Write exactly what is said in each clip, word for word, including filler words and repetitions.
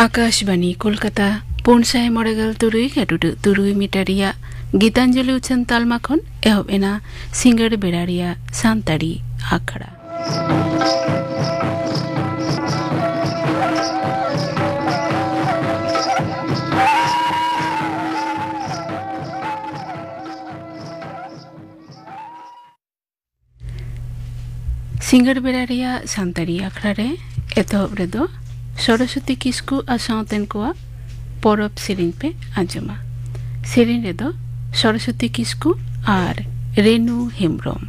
ᱟᱠᱟᱥᱵᱟᱱᱤ ᱠᱳᱞᱠᱟᱛᱟ, ᱯᱩᱱ ᱥᱟᱭ ᱢᱚᱬᱮ ᱜᱮᱞ ᱛᱩᱨᱩᱭ ᱜᱟᱹᱰᱩᱰᱩ ᱛᱩᱨᱩᱭ ᱢᱤᱴᱟᱨ ᱨᱮᱭᱟᱜ ᱜᱤᱛᱟᱧᱡᱚᱞᱤ ᱩᱪᱷᱟᱹᱱ ᱛᱟᱞᱢᱟ ᱠᱷᱚᱱ ᱮᱦᱚᱵ ᱮᱱᱟ ᱥᱤᱸᱜᱟᱹᱲ ᱵᱮᱲᱟ ᱨᱮᱭᱟᱜ ᱥᱟᱱᱛᱟᱲᱤ ᱟᱠᱷᱲᱟ᱾ ᱥᱤᱸᱜᱟᱹᱲ ᱵᱮᱲᱟ ᱨᱮᱭᱟᱜ ᱥᱟᱱᱛᱟᱲᱤ ᱟᱠᱷᱲᱟ ᱨᱮ ᱮᱛᱚᱦᱚᱵ ᱨᱮᱫᱚ ᱥᱚᱨᱚᱥᱚᱛᱤ ᱠᱤᱥᱠᱩ ᱟᱨ ᱥᱟᱶᱛᱮᱱ ᱠᱚᱣᱟᱜ ᱯᱚᱨᱚᱵᱽ ᱥᱮᱨᱮᱧ ᱯᱮ ᱟᱸᱡᱚᱢᱟ᱾ ᱥᱮᱨᱮᱧ ᱨᱮᱫᱚ ᱥᱚᱨᱚᱥᱚᱛᱤ ᱠᱤᱥᱠᱩ ᱟᱨ ᱨᱮᱱᱩ ᱦᱮᱢᱵᱽᱨᱚᱢ᱾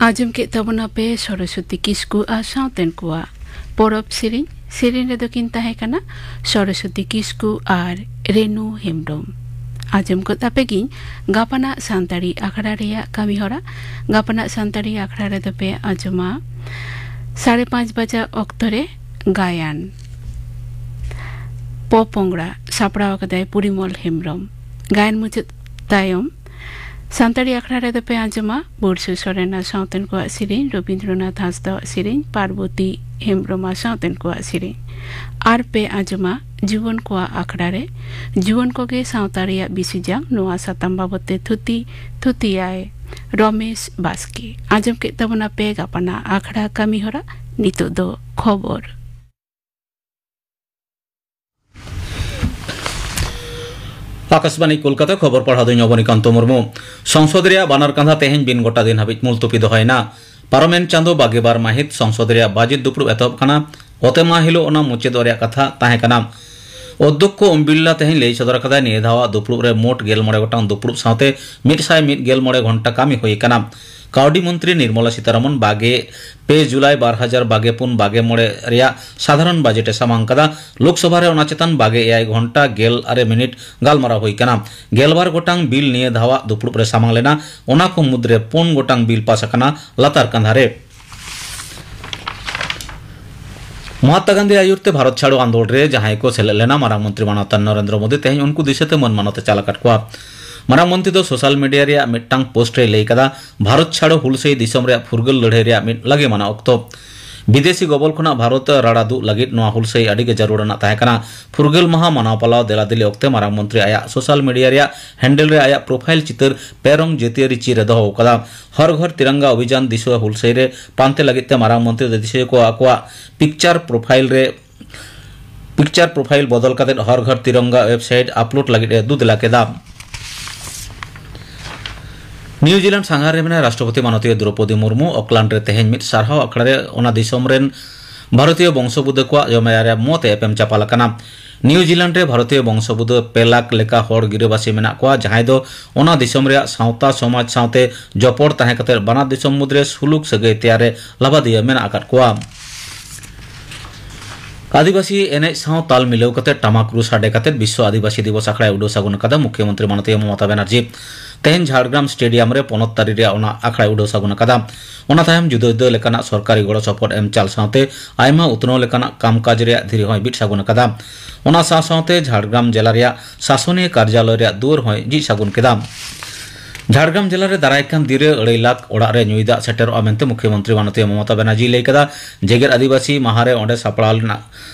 ᱟᱸᱡᱚᱢ ᱠᱮᱫ ᱛᱟᱵᱚᱱᱟ ᱯᱮ ᱥᱚᱨᱚᱥᱚᱛᱤ ᱠᱤᱥᱠᱩ ᱟᱨ ᱥᱟᱶᱛᱮᱱ ᱠᱚᱣᱟᱜ ᱯᱚᱨᱚᱵᱽ ᱥᱮᱨᱮᱧ᱾ ᱥᱮᱨᱮᱧ ᱨᱮᱫᱚ ᱠᱤᱱ ᱛᱟᱦᱮᱸ ᱠᱟᱱᱟ ᱥᱚᱨᱚᱥᱚᱛᱤ ᱠᱤᱥᱠᱩ ᱟᱨ ᱨᱮᱱᱩ ᱦᱮᱢᱵᱽᱨᱚᱢ᱾ ᱟᱸᱡᱚᱢ ᱜᱚᱫ ᱟᱯᱮ ᱜᱤᱧ ᱜᱟᱯᱟᱱᱟᱜ ᱥᱟᱱᱛᱟᱲᱤ ᱟᱠᱷᱲᱟ ᱨᱮᱭᱟᱜ ᱠᱟᱹᱢᱤᱦᱚᱨᱟ᱾ ᱜᱟᱯᱟᱱᱟᱜ ᱥᱟᱱᱛᱟᱲᱤ ᱟᱠᱷᱲᱟ ᱨᱮᱫᱚ ᱯᱮ ᱟᱸᱡᱚᱢᱟ ᱥᱟᱲᱮ ᱯᱟᱸᱪ ᱵᱟᱡᱟ ᱚᱠᱛᱚ ᱨᱮ ᱜᱟᱭᱟᱱ ᱯᱚᱯᱚᱝᱲᱟ, ᱥᱟᱯᱲᱟᱣ ᱟᱠᱟᱫᱟᱭ ᱯᱚᱨᱤᱢᱚᱞ ᱦᱮᱢᱵᱽᱨᱚᱢ᱾ ᱜᱟᱭᱟᱱ ᱢᱩᱪᱟᱹᱫ ᱛᱟᱭᱚᱢ ᱥᱟᱱᱛᱟᱲᱤ ᱟᱠᱷᱲᱟ ᱨᱮᱫᱚ ᱯᱮ ᱟᱸᱡᱚᱢᱟ ᱵᱩᱨᱥᱩ ᱥᱚᱨᱮᱱ ᱟᱨ ᱥᱟᱶᱛᱮᱱ ᱠᱚᱣᱟᱜ ᱥᱮᱨᱮᱧ, ᱨᱚᱵᱤᱱᱫᱨᱚᱱᱟᱛᱷ ᱦᱟᱸᱥᱫᱟᱣᱟᱜ ᱥᱮᱨᱮᱧ, ᱯᱟᱨᱵᱚᱛᱤ ᱦᱮᱢᱵᱽᱨᱚᱢ ᱟᱨ ᱥᱟᱶᱛᱮᱱ ᱠᱚᱣᱟᱜ ᱥᱮᱨᱮᱧ᱾ ᱟᱨ ᱯᱮ ᱟᱸᱡᱚᱢᱟ ᱡᱩᱣᱟᱹᱱ ᱠᱚᱣᱟᱜ ᱟᱠᱷᱲᱟ ᱨᱮ ᱡᱩᱣᱟᱹᱱ ᱠᱚᱜᱮ ᱥᱟᱶᱛᱟ ᱨᱮᱭᱟᱜ ᱵᱤᱥᱤ ᱡᱟᱝ, ᱱᱚᱣᱟ ᱥᱟᱛᱟᱢ ᱵᱟᱵᱚᱛ ᱛᱮ ᱛᱷᱩᱛᱤ ᱛᱷᱩᱛᱤᱭᱟᱭ ᱨᱚᱢᱮᱥ ᱵᱟᱥᱠᱮ᱾ ᱟᱸᱡᱚᱢ ᱠᱮᱫ ᱛᱟᱵᱚᱱᱟ ᱯᱮ ᱜᱟᱯᱟᱱᱟᱜ ᱟᱠᱷᱲᱟ ᱠᱟᱹᱢᱤᱦᱚᱨᱟ᱾ ᱱᱤᱛᱚᱜ ᱫᱚ ᱠᱷᱚᱵᱚᱨ᱾ ᱟᱠᱟᱥᱵᱟᱱᱤ ᱠᱳᱞᱠᱟᱛᱟ, ᱠᱷᱚᱵᱚᱨ ᱯᱟᱲᱦᱟᱣ ᱫᱚᱧ ᱚᱵᱚᱱᱤᱠᱟᱱᱛᱚ ᱢᱩᱨᱢᱩ᱾ ᱥᱚᱝᱥᱚᱫ ᱨᱮᱭᱟᱜ ᱵᱟᱱᱟᱨ ᱠᱟᱸᱫᱷᱟ ᱛᱮᱦᱮᱧ ᱵᱤᱱ ᱜᱚᱴᱟ ᱫᱤᱱ ᱦᱟᱹᱵᱤᱡ ᱢᱩᱞᱛᱩᱯᱤ ᱫᱚᱦᱚᱭᱮᱱᱟ᱾ ᱯᱟᱨᱚᱢᱮᱱ ᱪᱟᱸᱫᱚ ᱵᱟᱜᱮ ᱵᱟᱨ ᱢᱟᱹᱦᱤᱛ ᱥᱚᱝᱥᱚᱫ ᱨᱮᱭᱟᱜ ᱵᱟᱡᱮᱴ ᱫᱩᱯᱲᱩᱵ ᱮᱛᱚᱦᱚᱵ ᱠᱟᱱᱟ᱾ ᱚᱛᱮᱢᱟ ᱦᱤᱞᱳᱜ ᱚᱱᱟ ᱢᱩᱪᱟᱹᱫᱚᱜ ᱨᱮᱭᱟᱜ ᱠᱟᱛᱷᱟ ᱛᱟᱦᱮᱸ ᱠᱟᱱᱟ᱾ ᱚᱫᱽᱫᱷᱚᱠᱠᱷᱚ ᱳᱢ ᱵᱤᱨᱞᱟ ᱛᱮᱦᱮᱧ ᱞᱟᱹᱭ ᱥᱚᱫᱚᱨ ᱟᱠᱟᱫᱟᱭ, ᱱᱤᱭᱟᱹ ᱫᱷᱟᱣᱟᱜ ᱫᱩᱯᱲᱩᱵ ᱨᱮ ᱢᱳᱴ ᱜᱮᱞ ᱢᱚᱬᱮ ᱜᱚᱴᱟᱝ ᱫᱩᱯᱲᱩᱵ ᱥᱟᱶᱛᱮ ᱢᱤᱫ ᱥᱟᱭ ᱢᱤᱫ ᱜᱮᱞ ᱢᱚᱬᱮ ᱜᱷᱚᱱᱴᱟ ᱠᱟᱹᱢᱤ ᱦᱩᱭ ᱟᱠᱟᱱᱟ᱾ ᱠᱟᱹᱣᱰᱤ ᱢᱚᱱᱛᱨᱤ ᱱᱤᱨᱢᱚᱞᱟ ᱥᱤᱛᱟᱨᱟᱢᱚᱱ ᱵᱟᱜᱮ ᱯᱮ ᱡᱩᱞᱟᱭ ᱵᱟᱨ ᱦᱟᱡᱟᱨ ᱵᱟᱜᱮ ᱯᱩᱱ ᱵᱟᱜᱮ ᱢᱚᱬᱮ ᱨᱮᱭᱟᱜ ᱥᱟᱫᱷᱟᱨᱚᱱ ᱵᱟᱡᱮᱴ ᱮ ᱥᱟᱢᱟᱝ ᱠᱟᱫᱟ᱾ ᱞᱳᱠᱥᱚᱵᱷᱟ ᱨᱮ ᱚᱱᱟ ᱪᱮᱛᱟᱱ ᱵᱟᱜᱮ ᱮᱭᱟᱭ ᱜᱷᱚᱱᱴᱟ ᱜᱮᱞ ᱟᱨᱮ ᱢᱤᱱᱤᱴ ᱜᱟᱞᱢᱟᱨᱟᱣ ᱦᱩᱭ ᱠᱟᱱᱟ᱾ ᱜᱮᱞᱵᱟᱨ ᱜᱚᱴᱟᱝ ᱵᱤᱞ ᱱᱤᱭᱟᱹ ᱫᱷᱟᱣᱟᱜ ᱫᱩᱯᱲᱩᱵ ᱨᱮ ᱥᱟᱢᱟᱝ ᱞᱮᱱᱟ᱾ ᱚᱱᱟ ᱠᱚ ᱢᱩᱫᱽᱨᱮ ᱯᱩᱱ ᱜᱚᱴᱟᱝ ᱵᱤᱞ ᱯᱟᱥ ᱟᱠᱟᱱᱟ ᱞᱟᱛᱟᱨ ᱠᱟᱸᱫᱷᱟ ᱨᱮ᱾ ᱢᱚᱦᱟᱛᱢᱟ ᱜᱟᱱᱫᱷᱤ ᱟᱹᱭᱩᱨ ᱛᱮ ᱵᱷᱟᱨᱚᱛ ᱪᱷᱟᱲᱚ ᱟᱱᱫᱳᱞᱚᱱ ᱨᱮ ᱡᱟᱦᱟᱸᱭ ᱠᱚ ᱥᱮᱞᱮᱫ ᱞᱮᱱᱟ, ᱢᱟᱨᱟᱝ ᱢᱚᱱᱛᱨᱤ ᱢᱟᱱᱚᱛᱟᱱ ᱱᱚᱨᱮᱱᱫᱨᱚ ᱢᱳᱫᱤ ᱛᱮᱦᱮᱧ ᱩᱱᱠᱩ ᱫᱤᱥᱟᱹᱛᱮ ᱢᱟᱹᱱ ᱢᱟᱱᱚᱛ ᱮ ᱪᱟᱞ ᱟᱠᱟᱫ ᱠᱚᱣᱟ᱾ ᱢᱟᱨᱟᱝ ᱢᱚᱱᱛᱨᱤ ᱫᱚ ᱥᱳᱥᱟᱞ ᱢᱤᱰᱤᱭᱟ ᱨᱮᱭᱟᱜ ᱢᱤᱫᱴᱟᱝ ᱯᱳᱥᱴ ᱨᱮᱭ ᱞᱟᱹᱭ ᱠᱟᱫᱟ, ᱵᱷᱟᱨᱚᱛ ᱪᱷᱟᱲᱚ ᱦᱩᱞᱥᱟᱹᱭ ᱫᱤᱥᱚᱢ ᱨᱮᱭᱟᱜ ᱯᱷᱩᱨᱜᱟᱹᱞ ᱞᱟᱹᱲᱦᱟᱹᱭ ᱨᱮᱭᱟᱜ ᱢᱤᱫ ᱞᱟᱜᱮᱢᱟᱱᱟᱜ ᱚᱠᱛᱚ᱾ ᱵᱤᱫᱮᱥᱤ ᱜᱚᱵᱚᱞ ᱠᱷᱚᱱᱟᱜ ᱵᱷᱟᱨᱚᱛ ᱨᱟᱲᱟ ᱫᱩᱜ ᱞᱟᱹᱜᱤᱫ ᱱᱚᱣᱟ ᱦᱩᱞᱥᱟᱹᱭ ᱟᱹᱰᱤ ᱜᱮ ᱡᱟᱹᱨᱩᱲ ᱟᱱᱟᱜ ᱛᱟᱦᱮᱸ ᱠᱟᱱᱟ᱾ ᱯᱷᱩᱨᱜᱟᱹᱞ ᱢᱟᱦᱟ ᱢᱟᱱᱟᱣ ᱯᱟᱞᱟᱣ ᱫᱮᱞᱟ ᱫᱮᱞᱤ ᱚᱠᱛᱮ ᱢᱟᱨᱟᱝ ᱢᱚᱱᱛᱨᱤ ᱟᱭᱟᱜ ᱥᱳᱥᱟᱞ ᱢᱤᱰᱤᱭᱟ ᱨᱮᱭᱟᱜ ᱦᱮᱱᱰᱮᱞ ᱨᱮ ᱟᱭᱟᱜ ᱯᱨᱚᱯᱷᱟᱭᱤᱞ ᱪᱤᱛᱟᱹᱨ ᱯᱮ ᱨᱚᱝ ᱡᱟᱹᱛᱤᱭᱟᱹᱨᱤ ᱪᱤᱨ ᱮ ᱫᱚᱦᱚ ᱟᱠᱟᱫᱟ᱾ ᱦᱚᱨ ᱜᱷᱚᱨ ᱛᱤᱨᱟᱝᱜᱟ ᱚᱵᱷᱤᱡᱟᱱ ᱫᱤᱥᱣᱟᱹ ᱦᱩᱞᱥᱟᱹᱭ ᱨᱮ ᱯᱟᱱᱛᱮ ᱞᱟᱹᱜᱤᱫ ᱛᱮ ᱢᱟᱨᱟᱝ ᱢᱚᱱᱛᱨᱤ ᱫᱚ ᱫᱤᱥᱣᱟᱹ ᱠᱚ ᱟᱠᱚᱣᱟᱜ ᱯᱤᱠᱪᱟᱨ ᱯᱨᱚᱯᱷᱟᱭᱤᱞ ᱨᱮ, ᱯᱤᱠᱪᱟᱨ ᱯᱨᱚᱯᱷᱟᱭᱤᱞ ᱵᱚᱫᱚᱞ ᱠᱟᱛᱮ ᱦᱚᱨ ᱜᱷᱚᱨ ᱛᱤᱨᱚᱝᱜᱟ ᱣᱮᱵᱥᱟᱭᱤᱴ ᱟᱯᱞᱳᱰ ᱞᱟᱹᱜᱤᱫ ᱮ ᱫᱩᱫᱽᱞᱟ ᱠᱮᱫᱟ᱾ ᱱᱤᱭᱩᱡᱤᱞᱮᱱᱰ ᱥᱟᱸᱜᱷᱟᱨ ᱨᱮ ᱢᱮᱱᱟᱭ ᱨᱟᱥᱴᱨᱚᱯᱚᱛᱤ ᱢᱟᱱᱚᱛᱤᱭᱟᱹ ᱫᱨᱚᱯᱚᱫᱤ ᱢᱩᱨᱢᱩ ᱚᱠᱞᱟᱱᱰ ᱨᱮ ᱛᱮᱦᱮᱧ ᱢᱤᱫ ᱥᱟᱨᱦᱟᱣ ᱟᱠᱷᱲᱟ ᱨᱮ ᱚᱱᱟ ᱫᱤᱥᱚᱢ ᱨᱮᱱ ᱵᱷᱟᱨᱚᱛᱤᱭᱚ ᱵᱚᱝᱥᱚ ᱵᱩᱫᱟᱹ ᱠᱚᱣᱟᱜ ᱡᱚᱢᱮᱭᱟᱨᱮ ᱢᱚᱛ ᱮ ᱮᱯᱮᱢ ᱪᱟᱯᱟᱞ ᱟᱠᱟᱱᱟ᱾ ᱱᱤᱭᱩᱡᱤᱞᱮᱱᱰ ᱨᱮ ᱵᱷᱟᱨᱚᱛᱤᱭᱚ ᱵᱚᱝᱥᱚᱵᱩᱫᱟᱹ ᱯᱮ ᱞᱟᱠᱷ ᱞᱮᱠᱟ ᱦᱚᱲ ᱜᱤᱨᱟᱹᱵᱟᱹᱥᱤ ᱢᱮᱱᱟᱜ ᱠᱚᱣᱟ, ᱡᱟᱦᱟᱸᱭ ᱫᱚ ᱚᱱᱟ ᱫᱤᱥᱚᱢ ᱨᱮᱭᱟᱜ ᱥᱟᱶᱛᱟ ᱥᱚᱢᱟᱡᱽ ᱥᱟᱶᱛᱮ ᱡᱚᱯᱚᱲ ᱛᱟᱦᱮᱸ ᱠᱟᱛᱮ ᱵᱟᱱᱟᱨ ᱫᱤᱥᱚᱢ ᱢᱩᱫᱽᱨᱮ ᱥᱩᱞᱩᱠ ᱥᱟᱹᱜᱟᱹᱭ ᱛᱮᱭᱟᱨ ᱨᱮ ᱞᱟᱵᱟᱫᱤᱭᱟᱹ ᱢᱮᱱᱟᱜ ᱟᱠᱟᱫ ᱠᱚᱣᱟ᱾ ᱟᱹᱫᱤᱵᱟᱹᱥᱤ ᱮᱱᱮᱡ ᱥᱟᱶ ᱛᱟᱞ ᱢᱤᱞᱟᱹᱣ ᱠᱟᱛᱮ ᱴᱟᱢᱟᱠ ᱨᱩ ᱥᱟᱰᱮ ᱠᱟᱛᱮ ᱵᱤᱥᱥᱚ ᱟᱹᱫᱤᱵᱟᱹᱥᱤ ᱫᱤᱵᱚᱥ ᱟᱠᱷᱲᱟᱭ ᱩᱰᱟᱹᱣ ᱥᱟᱹᱜᱩᱱ ᱟᱠᱟᱫᱟ ᱢᱩᱠᱷᱭᱚᱢᱚᱱᱛᱨᱤ ᱢᱟᱱᱚᱛᱤᱭᱟᱹ ᱢᱚᱢᱚᱛᱟ ᱵᱟᱱᱟᱨᱡᱤ᱾ ᱛᱮᱦᱮᱧ ᱡᱷᱟᱲᱜᱨᱟᱢ ᱥᱴᱮᱰᱤᱭᱟᱢ ᱨᱮ ᱯᱚᱱᱚᱛ ᱛᱟᱹᱨᱤ ᱨᱮᱭᱟᱜ ᱚᱱᱟ ᱟᱠᱷᱲᱟᱭ ᱩᱰᱟᱹᱣ ᱥᱟᱹᱜᱩᱱ ᱟᱠᱟᱫᱟ᱾ ᱚᱱᱟ ᱛᱟᱭᱚᱢ ᱡᱩᱫᱟᱹ ᱡᱩᱫᱟᱹ ᱞᱮᱠᱟᱱᱟᱜ ᱥᱚᱨᱠᱟᱨᱤ ᱜᱚᱲᱚ ᱥᱚᱯᱚᱦᱚᱫ ᱮᱢ ᱪᱟᱞ ᱥᱟᱶᱛᱮ ᱟᱭᱢᱟ ᱩᱛᱱᱟᱹᱣ ᱞᱮᱠᱟᱱᱟᱜ ᱠᱟᱢᱠᱟᱡᱽ ᱨᱮᱭᱟᱜ ᱫᱷᱤᱨᱤ ᱦᱚᱸᱭ ᱵᱤᱫ ᱥᱟᱹᱜᱩᱱ ᱟᱠᱟᱫᱟ᱾ ᱚᱱᱟ ᱥᱟᱶ ᱥᱟᱶᱛᱮ ᱡᱷᱟᱲᱜᱨᱟᱢ ᱡᱮᱞᱟ ᱨᱮᱭᱟᱜ ᱥᱟᱥᱚᱱᱤᱭᱟᱹ ᱠᱟᱨᱡᱟᱞᱚᱭ ᱨᱮᱭᱟᱜ ᱫᱩᱣᱟᱹᱨ ᱦᱚᱸᱭ ᱡᱷᱤᱡ ᱥᱟᱹᱜᱩᱱ ᱠᱮᱫᱟ᱾ ᱡᱷᱟᱲᱜᱨᱟᱢ ᱡᱮᱞᱟ ᱨᱮ ᱫᱟᱨᱟᱭ ᱠᱟᱱ ᱫᱤᱱ ᱨᱮ ᱟᱹᱲᱟᱹᱭ ᱞᱟᱠᱷ ᱚᱲᱟᱜ ᱨᱮ ᱧᱩᱭ ᱫᱟᱜ ᱥᱮᱴᱮᱨᱚᱜᱼᱟ ᱢᱮᱱᱛᱮ ᱢᱩᱠᱷᱭᱚᱢᱚᱱᱛᱨᱤ ᱢᱟᱱᱚᱛᱤᱭᱟᱹ ᱢᱚᱢᱚᱛᱟ ᱵᱟᱱᱟᱨᱡᱤᱭ ᱞᱟᱹᱭ ᱠᱟᱫᱟ᱾ ᱡᱮᱜᱮᱛ ᱟᱹᱫᱤᱵᱟᱹᱥᱤ ᱢᱟᱦᱟ ᱨᱮ ᱚᱸᱰᱮ ᱥᱟᱯᱲᱟᱣ ᱞᱮᱱᱟ